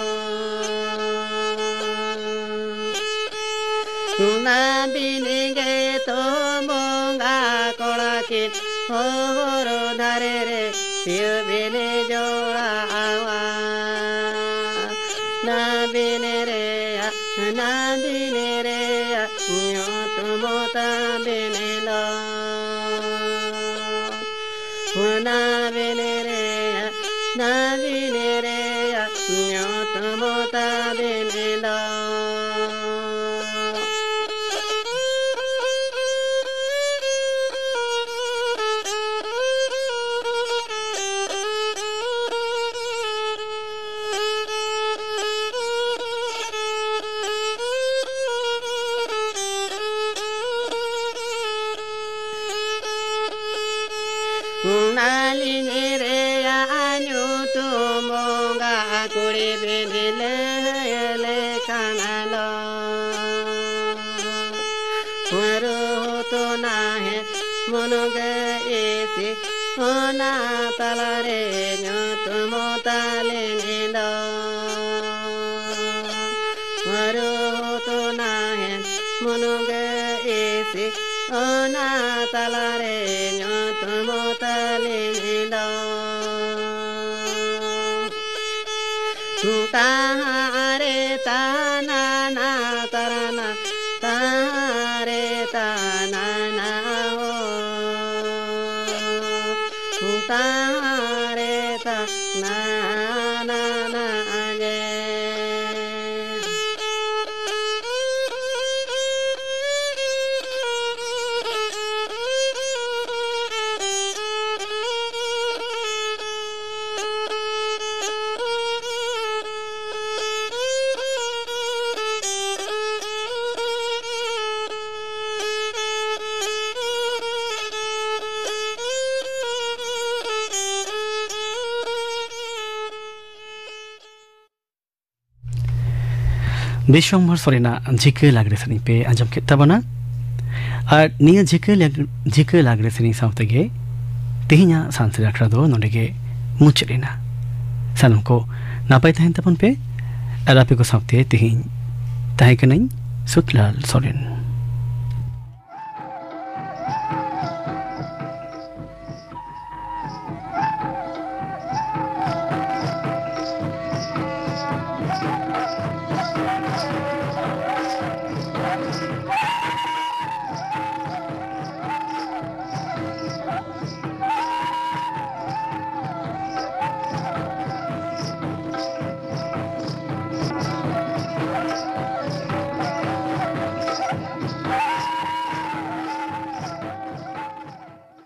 ᱚᱱᱟ ᱵᱤᱱ ᱜᱮ ᱛᱚ ᱠᱤᱱ ᱦᱚᱨ ᱫᱷᱟᱨᱮ ᱨᱮ ᱥᱤᱭᱳ ᱵᱤᱱ ᱡᱚᱲᱟᱣᱟ᱾ ᱱᱟᱵᱤᱱ ᱨᱮᱭᱟᱜ, ᱱᱟᱵᱤᱱ ᱨᱮᱭᱟᱜ ᱧᱩᱛᱩᱢ ᱛᱟᱵᱤᱱ ᱫᱚ᱾ ᱱᱟᱵᱤᱱ ᱨᱮᱭᱟᱜ, ᱱᱟᱵᱤᱱ ᱨᱮᱭᱟᱜ ᱧᱩᱛᱩᱢ ᱛᱟᱵᱤᱱ ᱫᱚ᱾ ᱱᱟᱹᱞᱤᱧ ᱨᱮᱭᱟᱜ ᱧᱩᱛᱩᱢ ᱵᱚᱸᱜᱟ ᱠᱩᱲᱤ ᱵᱤᱱ ᱞᱟᱹᱭ ᱞᱮᱠᱷᱟᱱ ᱫᱚ᱾ ᱨᱩᱛᱩ ᱱᱟᱦᱮᱞ ᱢᱩᱱᱜᱟᱹ ᱤᱥᱤ ᱚᱱᱟ ᱛᱟᱞᱟᱨᱮ ᱧᱩᱛᱩᱢ ᱛᱟᱹᱞᱤᱧ ᱫᱚ᱾ ᱨᱩᱛᱩ ᱱᱟᱦᱮᱞ ᱢᱩᱱᱜᱟᱹ ᱤᱥᱤ ᱚᱱᱟ ᱛᱟᱞᱟᱨᱮ ᱧᱩᱛᱩᱢ ᱛᱟᱹᱞᱤᱧ ᱫᱚ᱾ ᱛᱟᱦᱟᱨᱮ ᱛᱟᱱᱟᱱᱟ ᱛᱟᱨᱟᱱᱟ, ᱛᱟᱦᱟᱨᱮ ᱛᱟᱱᱟᱱᱟ ᱳ᱾ ᱛᱟᱦᱟᱨᱮ ᱛᱟᱱᱟᱱᱟ ᱜᱮ᱾ ᱵᱤᱥᱣᱚᱢᱵᱷᱚᱨ ᱥᱚᱨᱮᱱᱟᱜ ᱡᱷᱤᱠᱟᱹ ᱞᱟᱜᱽᱲᱮ ᱥᱮᱨᱮᱧ ᱯᱮ ᱟᱸᱡᱚᱢ ᱠᱮᱫ ᱛᱟᱵᱚᱱᱟ᱾ ᱟᱨ ᱱᱤᱭᱟᱹ ᱡᱷᱤᱠᱟᱹ ᱞᱟᱜᱽ-, ᱡᱷᱤᱠᱟᱹ ᱞᱟᱜᱽᱲᱮ ᱥᱮᱨᱮᱧ ᱥᱟᱶ ᱛᱮᱜᱮ ᱛᱮᱦᱮᱧᱟᱜ ᱥᱟᱱᱛᱟᱲᱤ ᱟᱠᱷᱲᱟ ᱫᱚ ᱱᱚᱰᱮ ᱜᱮ ᱢᱩᱪᱟᱹᱫ ᱮᱱᱟ᱾ ᱥᱟᱱᱟᱢ ᱠᱚ ᱱᱟᱯᱟᱭ ᱛᱟᱦᱮᱱ ᱛᱟᱵᱚᱱ ᱯᱮ᱾ ᱟᱨ ᱟᱯᱮ ᱠᱚ ᱥᱟᱶᱛᱮ ᱛᱮᱦᱮᱧ ᱛᱟᱦᱮᱸ ᱠᱟᱹᱱᱟᱹᱧ ᱥᱩᱠᱞᱟᱞ ᱥᱚᱨᱮᱱ᱾